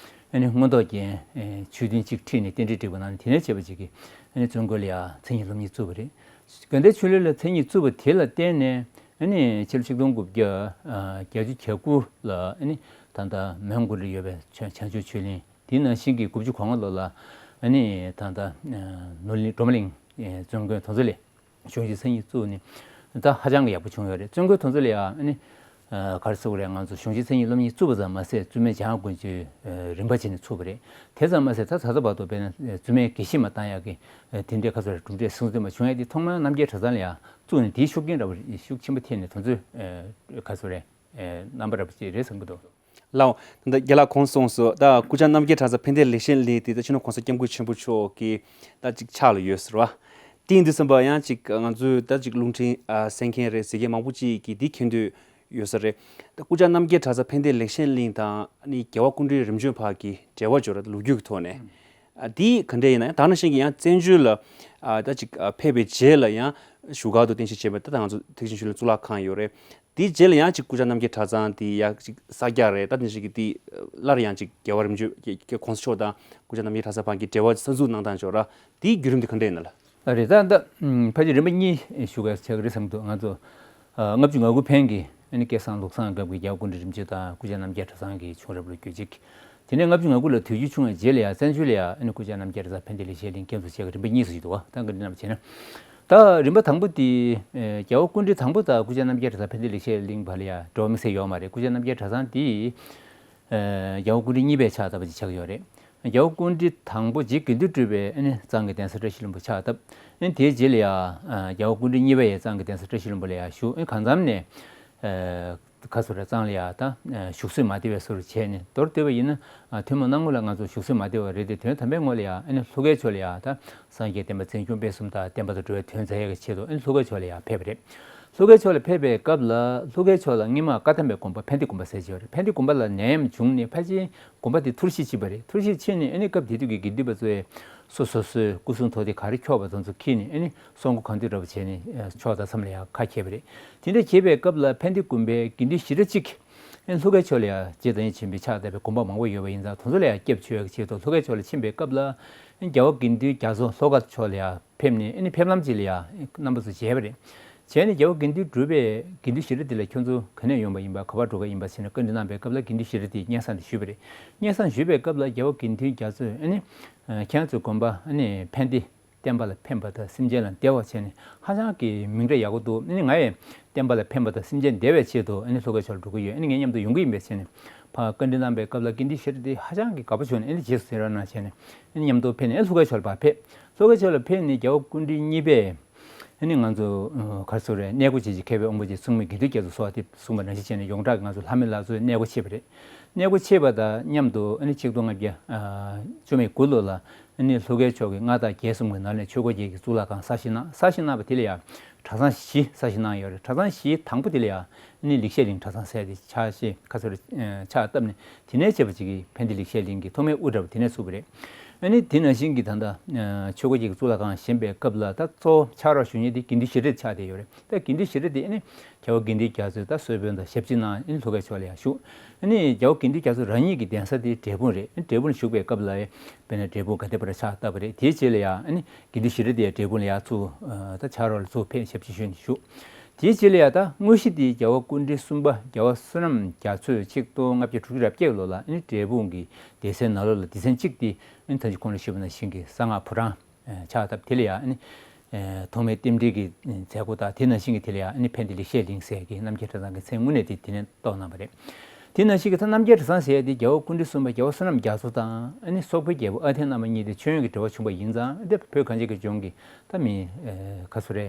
ཨ་ནི་མངོན་རྟོགས་རྒྱན་ཆོས་བདུན་གཅིག་ཁྲིད་ནས་རྟེན་འབྲེལ་བསྒྲིགས་པ་གནང་ནས། དེ་ནས་བྱས་པ་ཅིག་གིས་ཨ་ནི་བཙུན་དགོན་ལ་ཡ་མཚན་ཉིད་སློབ་གཉེར་བཙུགས་པ་རེད། དགའ་ལྡན་ཆོས་གླིང་ལ་མཚན་ཉིད་བཙུགས་པ་དེ་ལ་བརྟེན་ནས་ཨ་ནི་ཕྱི་ལོ་ཆིག་སྟོང་དགུ་བརྒྱ་བརྒྱད་ཅུ་གྱ་དགུ་ལ་ཨ་ནི་ད་ལྟ་མོན་གྷོ་ལ་ཡོད་པའི་བྱང་བྱང་ཆུབ་ཆོས་གླིང་། དེ་ནང་བཞིན་གྱི་དགུ་བཅུ་གོ་ལྔ་ལོ་ལ་ཨ་ནི་ད་ལྟ་ནོར་གླིང་སྒྲོལ་མ་གླིང་བཙུན་དགོན་དེ་ཚོ་ལ་གཞུང་ཆེན་མཚན་ཉིད་བཙུགས་ནས་ད་ཧ་ཅང་གི་ཡག་པོ་བྱུང་ཡོད་རེད། བཙུན་དགོན་དེ་ཚོ་ལ་ཡང་ཨ་ནི་ག་རེ་ཟེར་དགོས་རེད། ང་ཚོ་གཞུང་ཆེན་མཚན་ཉིད་སློབ་གཉེར་བཙུགས་པ་ཙམ་མ་ཟད་བཙུན་མའི་འཇམ་དབྱངས་དཀོན་མཆོག་རིམ་པ་བྱས་ནས་ཚུགས་པ་རེད། དེ་ཙམ་མ་ཟད་ད་ད་ལྟ་བར་དུ་དཔེར་ན་བཙུན་མའི་དགེ་བཤེས་མ་བཏང་ཡག་གི་དེ་འདྲའི་ག་ཚོད་རེད། གྲུབ་འབྲས་སོན་ཙམ་མ་བྱུང་ཡག་དེ་ཐོག་མར་རྣམ་རྒྱལ་གྲྭ་ཚང་ལ་ཡང་བཙུགས་ནས་དེའི་ཤུགས་རྐྱེན་འདྲ་བོ་ཤུགས་ཆེན་པོ་ཐེབས་ནས་དེ་ཚོའི་ག་ཚོད་རེད། རྣམ་པ་འདྲ་པོ་ཅིག་རེད་བསམ་གྱི་འདུག་ལགས། ད་ལྟ་རྒན་ལགས་གོང་གསུངས་སོང་། ད་སྐུ་བཅར་རྣམ་རྒྱལ་གྲྭ་ཚང་ཕན་བདེ་ལེགས་བཤད་གླིང་དེ་ད་སྤྱི་ནོར་༸གོང་ས་༸སྐྱབས་མགོན་ཆེན་པོ་མཆོག་གི་ད་ཅིག་ཕྱག་ལ་ཡོད་ཟེར་བ། དེ་ཡིན་དུས་ཙམ་པ་ཡང་ཅིག་ང་ཚོའི་ད་ཅིག་རླུང་འཕྲིན་ཨ་གསན་མཁན་རེད་ཟེར་མཁན་མང་པོ་ཅིག་གིས་འདི་མཁྱེན་འདོད་ཡོད་ས་རེད། ད་སྐུ་བཅར་རྣམ་རྒྱལ་གྲྭ་ཚང་ཕན་བདེ་ལེགས་བཤད་གླིང་དང་ཨ་ནི་རྒྱལ་བ་སྐུ་ཕྲེང་རིམ་བྱོན་བར་གྱི་འབྲེལ་བ་ཅིག་ཡོད་རེད། ལོ་རྒྱུས་ཀྱི་ཐོག་ནས། ཨ་འདི་ག་འདྲ་ཡིན་ན། ད་ནང་བཞིན་གྱི་ཡང་བཙན་བྱོལ་ལ་ཨ་ད་ཅིག་ཨ་ཕེབས་པའི་རྗེས་ལ་ཡང་བཞུགས་སྒར་དུ་རྟེན་གཞི་བྱས་པའི་ད་ད་ང་ཚོ་ཐེག་ཆེན་ཆོས་གླིང་གཙུག་ལག་ཁང་ཡོད་རེད། དེའི་རྗེས་ལ་ཡང་ཅིག་སྐུ་བཅར་རྣམ་རྒྱལ་གྲྭ་ཚང་དེ་ཡང་ཅིག་གསར་རྒྱག་རེད། ད་དེ་བཞིན་གྱི་དེ་སླར་ཡང་ཅིག་རྒྱལ་བ་རིམ་བྱོན་གྱི་གོང་ས་མཆོག་དང་སྐུ་བཅར་རྣམ་རྒྱལ་གྲྭ་ཚང་བར་གྱི་འབྲེལ་བ་གསར་འཛུགས་གནང་སྟངས་ཅིག་ཡོད་རེད། དེའི་བརྒྱུད་རིམ་དེ་ག་འདྲ་ཡིན་ན་ལགས། ཨ་རེད། ད་ད་ཕལ་ཆེར་རིམ་པ་གཉིས་ཞུ་དགོས་ཆགས་ཀྱི་རེད་བསམ་གྱི་འདུག་ང་ཚོ་ཨ་ལྔ་བཅུ་ང་དགུ་ཕན་གྱི་ཨ་ནི་སྐལ་བཟང་ལུགས་བཟང་སྐབས་ཀྱི་རྒྱལ་བ་སྐུ་ཕྲེང་རིམ་བྱོན་དང་སྐུ་བཅར་རྣམ་རྒྱལ་གྲྭ་ཚང་གི་བྱུང་རབས་ལོ་རྒྱུས་གཅིག་དེ་ནས་ལྔ་བཅུ་ང་དགུ་ལ་དུས་འགྱུར་བྱུང་བའི་རྗེས་ལ་ཡང་བཙན་བྱོལ་ལ་ཡང་ཨ་ནི་སྐུ་བཅར་རྣམ་རྒྱལ་གྲྭ་ཚང་ཕན་བདེ་ལེགས་བཤད་གླིང་བསྐྱར་འཛུགས་བྱས་ཀྱི་རིམ་པ་གཉིས་སུ་ཞིག་འདུག་བ། ད་འགའ་འདྲ་རྣམ་པ་བྱས་ན། ད་རིམ་པ་དང་པོ་དེ་ཨེ་རྒྱལ་བ་སྐུ་ཕྲེང་དང་པོ་དང་སྐུ་བཅར་རྣམ་རྒྱལ་གྲྭ་ཚང་ཕན་བདེ་ལེགས་བཤད་གླིང་བར་ལ་ཡང་འབྲེལ་བ་དམིགས་བསལ་ཡོད་མ་རེད། སྐུ་བཅར་རྣམ་རྒྱལ་གྲྭ་ཚང་དེ་ཨེ་རྒྱལ་བ་སྐུ་ཕྲེང་གཉིས་པས་ཕྱག་བཏབ་པ་ཅིག་ཆགས་ཀྱི་ཡོད་རེད། རྒྱལ་བ་སྐུ་ཕྲེང་དང་པོ་རྗེ་དགེ་འདུན་གྲུབ་པས་ཨ་ནི་གཙང་གི་གདན་ས་བཀྲ་ཤིས་ལྷུན་པོ་ཕྱག་བཏབ། ཨ་ནི་དེའི་རྗེས་ལ་ཡང་ཨ་རྒྱལ་བ་སྐུ་ཕྲེང་གཉིས་པས་ཡང་གཙང་གི་གདན་ས་བཀྲ་ཤིས་ལྷུན་པོ་ལ་ཡང་བཞུགས། ཨ་ནི་གང་འཚམ་ནས་ཨ་ཁ་སོ་ར་གཙང་ལ་ཡང་ད་བཞུགས་སྲོལ་མ་བདེ་བའི་བཟོ་འདྲ་བྱས་ནས། མདོར་བསྡུས་པ་ཡིན་ན་ཐུན་མོང་སྣང་ངོ་ལ་ང་ཚོ་བཞུགས་སྲོལ་མ་བདེ་བ་རེད་དེ། དོན་དམ་པའི་ངོ་ལ་ཡང་ཨ་ནི་ལྷོ་ཁའི་ཕྱོགས་ལ་ཡང་ད་སངས་རྒྱས་བསྟན་པ་འཛིན་སྐྱོང་སྤེལ་གསུམ་དང་བསྟན་པ་དང་འགྲོ་བའི་དོན་མཛད་ཡག་གི་ཆེད་དུ་ཨ་ནི་ལྷོ་ཁའི་ཕྱོགས་ལ་ཡང་ཕེབས་པ་རེད། ལྷོ་ཁའི་ཕྱོགས་ལ་ཕེབས་པའི་སྐབས་ལ་ལྷོ་ཁའི་ཕྱོགས་ལ་སྔོན་མ་བཀའ་ཐམ་པའི་དགོན་པ་ཕན་བདེ་དགོན་པ་ཟེར་གྱི་ཡོད་རེད། ཕན་བདེ་དགོན་པ་ལ་ནད་ཡམས་བྱུང་ནས་ཕལ་ཆེར་དགོན་པ་དེ་འཐོར་བཤིག་ཕྱིན་པ་རེད། འཐོར་བཤིག་ཕྱིན་ནས་ཨ་ནི་སྐབས་དེ་དུས་ཀྱི་དགེ་འདུན་པ་ཚོས་སོ་སོ་སོའི་སྐུ་གསུང་ཐུགས་རྟེན་ག་རེ་འཁྱོག་པ་དེ་ཚོ་འཁྱེར་ནས་ཨ་ནི་གསོལ་འཁོར་གང་འདོད་འདྲ་པོ་བྱས་ནས་ཕྱོགས་མཐའ་མཚམས་ལ་ཡང་ཁ་འཁྱེར་བ་རེད། དེ་འདྲ་བྱེད་པའི་སྐབས་ལ་ཕན་བདེ་དགོན་པའི་དགེ་འདུན་ཞི་བདེ་གཅིག་ཨ་ནི་ལྷོ་ཁའི་ཕྱོགས་ལ་ཡང་རྗེ་བདག་ཉིད་ཆེན་པོས་ཕྱག་བཏབ་པའི་དགོན་པ་མང་པོ་ཡོད་པ་ཡིན་ཙང་། དེ་ཚོ་ལ་ཡང་སྐྱབས་བཅོལ་ཡག་གི་ཆེད་དུ་ལྷོ་ཁའི་ཕྱོགས་ལ་ཕྱིན་པའི་སྐབས་ལ་ཨ་ནི་རྒྱལ་བ་དགེ་འདུན་རྒྱ་མཚོ་ལྷོ་ཁ་ཕྱོགས་ལ་ཡང་ཕེབས་ནས་ཨ་ནི་ཕེབས་ལམ་ཅིག་ལ་ཡང་རྣམ་པ་ཚོ་མཇལ་བ་རེད། བྱས་ནས་རྒྱལ་བ་དགེ་འདུན་གྲུབ་པས་དགེ་འདུན་ཞི་བདེ་དེ་ལ་ཁྱོད་ཚོ་ག་ནས་ཡོང་པ་ཡིན་པ། ག་པར་འགྲོ་གི་ཡིན་པ་ཟེར་ནས་བཀའ་འདྲི་གནང་པའི་སྐབས་ལ་དགེ་འདུན་ཞི་བདེ་དེས་སྙན་སེང་དེ་ཞུས་པ་རེད། སྙན་སེང་ཞུས་པའི་སྐབས་ལ་རྒྱལ་བ་དགེ་འདུན་རྒྱ་མཚོས་ཨ་ནི་ཁྱེད་རང་ཚོའི་དགོན་པ་ཨ་ནི་ཕན་བདེ་བསྟན་པ་ལ་ཕན་པ་དང་སེམས་ཅན་ལ་བདེ་བ་བྱས་ནས་ཧ་ཅང་གི་མིང་གྲགས་ཡག་པོ་འདུག་ཨ་ནི་ང་ཡང་བསྟན་པ་ལ་ཕན་པ་དང་སེམས་ཅན་བདེ་བའི་ཆེད་དུ་ཨ་ནི་ལྷོ་ཁའི་ཕྱོགས་ལ་འགྲོ་གི་ཡོད། ཨ་ནི་ངས་མཉམ་དུ་ཡོང་གི་ཡིན་པས་བྱས་ནས་ཕར་བཀའ་འདྲི་གནང་པའི་སྐབས་ལ་དགེ་འདུན་ཞི་བདེ་དེ་ཧ་ཅང་གི་དགའ་པོ་བྱུང་ནས་ཨ་ནི་རྗེས་སུ་ཟིན་རོགས་གནང་བྱས་ནས་ཨ་ནི་མཉམ་དུ་ཕེབས་ནས་ཨ་ནི་ལྷོ་ཁའི་ཕྱོགས་ལ་ཕར་ཕེབས། ལྷོ་ཁའི་ཕྱོགས་ལ་ཕེབས་ནས་རྒྱལ་བ་སྐུ་ཕྲེང་གཉིས་པས། ཨ་ནི་ང་ཚོ་ཨ་ག་རེ་ཟེར་དགོས་རེད། གནས་སྒོ་ཅན་གྱི་མཁས་པའི་དབང་པོ་ཅན་སྲུང་མའི་དགེ་འདུན་རྒྱ་མཚོས་གསོལ་བ་འདེབས་གསུངས་པ་ནང་བཞིན་བྱས་ནས་ཡོངས་གྲགས་ཀྱི་ང་ཚོ་ལྷ་མི་ལ་སོགས་གནས་སྒོ་ཕྱེས་པ་རེད། གནས་སྒོ་ཕྱེས་པ་དང་མཉམ་དུ་ཨ་ནི་ཆིག་སྟོང་ལྔ་བརྒྱ་ཨ་བཅུ་མེད་དགུ་ལོ་ལ་ཨ་ནི་ལྷོ་ཁའི་ཕྱོགས་ཀྱི་མངའ་བདག་རྒྱལ་གསུམ་གྱི་ནང་ནས་ཆོས་འཁོར་རྒྱལ་གྱི་གཙུག་ལག་ཁང་གསར་བཞེངས་གནང་། གསར་བཞེངས་གནང་བ་དེ་ལ་ཡང་གྲྭ་ཚང་བཞི་གསར་བཞེངས་གནང་ཡོད་རེད། གྲྭ་ཚང་བཞིའི་དང་པོ་དེ་ལ་ཡང་ཨ་ནི་ལེགས་བཤད་གླིང་གྲྭ་ཚང་ཟེར་ཏེ་ཕྱག་བཞེས་ཁ་སོར་ཕྱག་བཏབ་ནས། དེ་ནས་བྱས་པ་ཅིག་གིས་ཕན་བདེ་ལེགས་བཤད་གླིང་གི་ཐོག་མའི་དབུ་གྲལ་དེ་ནས་ཚུགས་པ་རེད། ཨ་ནི་དེ་ནང་བཞིན་གྱི་ད་ལྟ་ཆོས་འཁོར་རྒྱལ་གྱི་གཙུག་ལག་ཁང་བཞེངས་པའི་སྐབས་ལ་ད་གཙོ་བོ་ཕྱག་རོགས་ཞུ་མཁན་དེ་དགེ་འདུན་ཞི་བདེ་ཆགས་བསྡད་ཡོད་རེད། ད་དགེ་འདུན་ཞི་བདེ་དེ་ཨ་ནི་རྒྱལ་བ་དགེ་འདུན་རྒྱ་མཚོས་ད་གསོལ་དཔོན་དང་ཞབས་ཕྱི་གནང་། ཨ་ནི་ལྷོ་ཁའི་ཕྱོགས་ལ་ཡང་བཞུགས། ཨ་ནི་རྒྱལ་བ་དགེ་འདུན་རྒྱ་མཚོ་རང་ཉིད་ཀྱི་གདན་ས་དེ་འབྲས་སྤུངས་རེད། ཨ་ནི་འབྲས་སྤུངས་ལ་བཞུགས་པའི་སྐབས་ལ་དཔེར་ན་འབྲས་སྤུངས་དགའ་ལྡན་པར་ཕྱག་བཏབ་པ་རེད། དེའི་རྗེས་ལ་ཡང་ཨ་ནི་དགེ་འདུན་ཞི་བདེ་དེ་འབྲས་སྤུངས་ལ་ཡར་ཚུར་ད་ཕྱག་རོགས་ལ་ཚུར་ཕེབས་ཞབས་ཕྱི་ཞུས་ནས་བཞུགས། དེའི་རྗེས་ལ་ཡང་ད་དངོས་གཞི་དེ་རྒྱལ་བ་སྐུ་ཕྲེང་གསུམ་པ་རྒྱལ་བ་བསོད་ནམས་རྒྱ་མཚོས་ཆིག་སྟོང་ལྔ་བརྒྱ་དྲུག་ཅུ་རེ་བརྒྱད་ལོ་ལ་ཨ་ནི་འབྲས་སྤུངས་ཀྱི་སྡེ་ཚན་ནང་ལོགས་ལ་སྡེ་ཚན་གཅིག་དེ་ཨ་ནི་ད་ཅི་གོང་ལ་ཞུས་པ་ནང་བཞིན་གྱི་གསང་སྔགས་ཕོ་བྲང་ཕྱག་བཏབ། དེ་ལ་ཡང་ཨ་ནི་ཐོག་མའི་རྟེན་འབྲེལ་གྱི་མཛད་སྒོ་དང་། དེ་ནང་བཞིན་གྱི་དེ་ལ་ཡང་ཨ་ནི་ཕན་བདེ་ལེགས་བཤད་གླིང་ཟེར་གྱི་རྣམ་རྒྱལ་གྲྭ་ཚང་གི་མཚན་དངོས་གནས་དེ་དེ་ནས་བཏགས་གནང་བ་རེད། དེ་ནང་བཞིན་གྱི་ད་རྣམ་རྒྱལ་གྲྭ་ཚང་ཟེར་ཡ་དེ་རྒྱལ་བ་སྐུ་ཕྲེང་གསུམ་པ་རྒྱལ་བ་བསོད་ནམས་རྒྱ་མཚོ་དང་ཨ་ནི་སོག་པོའི་རྒྱལ་པོ་ཨ་ཐན་རྣམ་པ་གཉིས་དེ་མཆོད་ཡོན་གྱི་འབྲེལ་བ་བྱུང་བ་ཡིན་ཙང་། དེ་བོད་གངས་ཅན་གྱི་ལྗོངས་ཀྱི་ད་མི་ཁ་སོ་རེ་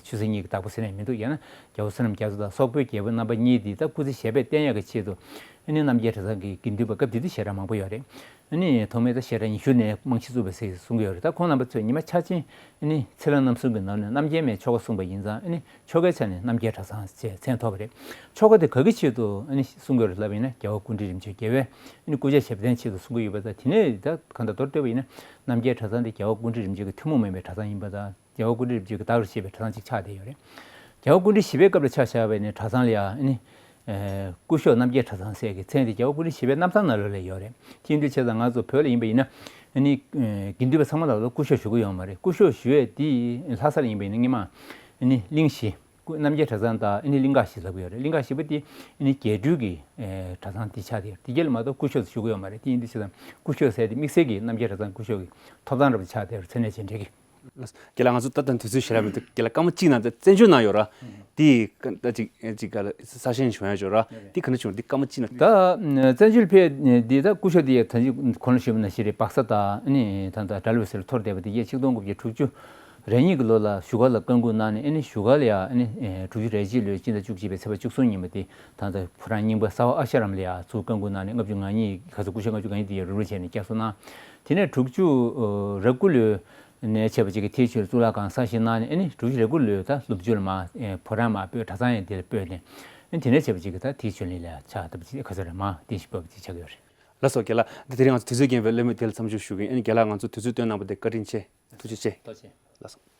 ཆོས་སྲིད་གཉིས་ཀྱི་བདག་པོ་ཟེར་ནས་མི་འདུག་ཡང་ན་རྒྱལ་བ་བསོད་ནམས་རྒྱ་མཚོ་དང་སོག་པོའི་རྒྱལ་པོ་རྣམ་པ་གཉིས་དེ་ད་སྐུ་ཚེ་ཞབས་པད་བརྟན་ཡག་གི་ཆེད་དུ་ ཨ་ནི་རྣམ་རྒྱལ་གྲྭ་ཚང་གི་དགེ་འདུན་པ་སྐབས་དེ་དུས་ཞལ་གྲངས་མང་པོ་ཡོད་རེད། ཨ་ནི་ཐོག་མའི་ད་ཞལ་གྲངས་ཉི་ཤུ་ནས་རྨང་གཞི་བཙུགས་པའི་ཟེར་གསུང་གི་ཡོད་རེད། ད་ཁོང་རྣམ་པ་ཚོས་ཉི་མ་ཆ་ཆེན་ཨ་ནི་ཚེ་ལྷ་རྣམ་གསུམ་གྱི་ནང་ནས་རྣམ་རྒྱལ་མའི་ཆོ་ག་གསུངས་པ་ཡིན་ཙང་ཨ་ནི་ཆོ་གའི་ཆ་ནས་རྣམ་རྒྱལ་གྲྭ་ཚང་ཅེས་མཚན་ཐོབ་པ་རེད། ཆོ་ག་དེ་ག་གི་ཆེད་དུ་ཨ་ནི་གསུང་གི་ཡོད་རེད་ལབ་པ་ཡིན་ན་རྒྱལ་བ་སྐུ་ཕྲེང་རིམ་བྱོན་རྒྱལ་བའི་ཨ་ནི་སྐུ་ཕྱྭ་ཞབས་བརྟན་ཆེད་དུ་གསུང་གི་ཡོད་པ་དང་། དེ་ནས་ད་གང་ལྟར་མདོར་བསྡུས་པ་ཡིན་ན་རྣམ་རྒྱལ་གྲྭ་ཚང་དེ་རྒྱལ་བ་སྐུ་ཕྲེང་རིམ་བྱོན་གྱི་ཐུན་མོང་མ་ཡིན་པའི་གྲྭ་ཚང་ཡིན་པ་དང་། རྒྱལ་བ་སྐུ་ཕྲེང་རིམ་བྱོན་གྱི་བདག་ཏུ་བཞེས་པའི་གྲྭ་ཚང་ཅིག་ཆགས་བསྡད་ཡོད་རེད། རྒྱལ་བ་སྐུ་ཕྲེང་བཞི་པའི་སྐབས་ལ་ཆ་བཞག་པ་ཡིན་ན་གྲྭ་ཚང་ལ་ཡང་ཨ་ནི། ཨེ། སྐུ་ཞབས་རྣམ་རྒྱལ་གྲྭ་ཚང་ཟེར་གྱི་མཚན་དེ་རྒྱལ་བ་སྐུ་ཕྲེང་བཞི་པའི་གནམ་ཐང་ནང་ལོགས་ལ་ཡོད་རེད། དེ་ཡིན་དུས་བྱས་ཙང་ང་ཚོ་བོད་ལ་ཡིན་པ་ཡིན་ན་ཨ་ནི། ཨེ། དགེ་འདུན་པ་ཚང་མ་ལ་སྐུ་ཞབས་ཞུ་གི་ཡོད་མ་རེད། སྐུ་ཞབས་ཞུ་ཡས་དེ་ལྷ་ས་ལ་ཡིན་པ་ཡིན་ན་སྔོན་མ་ཨ་ནི་གླིང་བཞི། སྐུ། རྣམ་རྒྱལ་གྲྭ་ཚང་དང་ཨ་ནི་གླིང་ག་བཞི་ལབ་ཀྱི་ཡོད་རེད། གླིང་ག་བཞི་པ་དེ་ཨ་ནི་རྒྱས་སྤྲུལ་གྱི། ཨེ། གྲྭ་ཚང་དེ་ཆགས་བསྡད་ཡོད་རེད། དེ་རྒྱུད་ལ་མ་གཏོགས་སྐུ་ཞབས་སུ་ཞུ་གི་ཡོད་མ་རེད། དེ་ཡིན་དུས་བྱས་ཙང་སྐུ་ཞབས་ཟེར་དེ་དམིགས་བསལ་གྱི་རྣམ་རྒྱལ་གྲྭ་ཚང་སྐུ་ཞབས་ཀྱི་ཐོབ་ཐང་འདྲ་པོ་ཆགས་བསྡད་ཡོད་རེད། མཚན་གནས་བྱས་འབྲེལ་གྱི། རྒན་ལགས་ང་ཚོ་ད་ལྟ་དུས་ཚོད་ཞེ་དྲག་མི་འདུག་རྒན་ལགས་སྐར་མ་གཅིག་ནང་དུ་བཙན་བྱོལ་ནང་ཡོད་ར། དེ་ཀ་ད་ཅིག་ཅིག་ག་ལ་གསར་ཞེན་བྱུང་ཡ་ཡོད་ར། དེ་ག་ནས་བྱུང་། དེ་སྐར་མ་གཅིག་ནང་། ད་བཙན་བྱོལ་ཕེབས་འདི་ད་སྐུ་ཞབས་དེ་ད་ཅིག་གོང་ལ་ཞུས་པ་ནང་བཞིན་རེད། སྦག་ས་དང་ཨ་ནི་ད་ད་ཌལ་ཧོ་སི་ལ་འཐོར་བསྡད་པ་དེ་གས་ཆིག་སྟོང་དགུ་བརྒྱ་དྲུག་ཅུ་རེ་གཉིས་ཀྱི་ལོ་ལ་བཞུགས་སྒར་ལ་བཀའ་འགུག་གནང་ནས། ཨ་ནི་བཞུགས་སྒར་ལ་ཡང་ཨ་ནི་དྲུག་ཅུ་རེ་གཅིག་ལོའི་སྤྱི་ཟླ་བཅུ་གཅིག་པའི་ཚེས་པ་བཅུ་གསུམ་ཉིན་མོ་དེ་ད་ད་ཁོ་རང་རྙིང་པ་སརྦ་ཨ་ཤ་རམ་ལ་ཡང་ཚུར་བཀའ་འགུག་གནང་ནས། ལྔ་བཅུ་ང་གཉིས་ག་ཚོད་སྐུ་ཞབས་ལྔ་བཅུ་ང་གཉིས་དེ་ཡང་རུབ་རུབ་བྱས་ནས་བསྐྱར་གསོ་གནང་། དེ་ནས་དྲུག་ཅུ་རེ་དགུ་ལོའི་ནས་བྱས་པ་ཅིག་གིས་ཐེའུ་ཆོས་གཙུག་ལག་ཁང་གསར་བཞེངས་གནང་ནས། ཨ་ནི་དྲུག་ཅུ་རེ་དགུ་ལོའི་ད་ལོ་མཇུག་ལ་མར་ཨེ་ཕོ་བྲང་མར་སྤོས། གྲྭ་ཚང་ཡང་དེ་ལ་སྤོས་ནས། ཨ་ནི་དེ་ནས་བྱས་པ་ཅིག་གིས་ད་ཐེའུ་ཆོས་གླིང་ལ་ཆགས་བསྡད་པ་ཅིག་ག་ཚོད་རེད། མར་རྟེན་གཞི་སྤོས་པ་ཅིག་ཆགས་ཀྱི་ཡོད་རེད། ལགས་སོ་རྒན་ལགས། འདི་དེ་རིང་ང་ཚོ་དུས་ཚོད་རྐྱེན་པས་གླེང་མོལ་དེ་ལ་མཚམས་འཇོག་ཞུ་གི་ཡིན། ཨ་ནི་རྒན་ལགས་ང་ཚོ་དུས་ཚོད་བཏོན་གནང་བ་དེ་བཀའ་དྲིན་ཆེ། ཐུགས་རྗེ་ཆེ། ཐུགས་རྗེ་ཆེ། ལགས་སོ།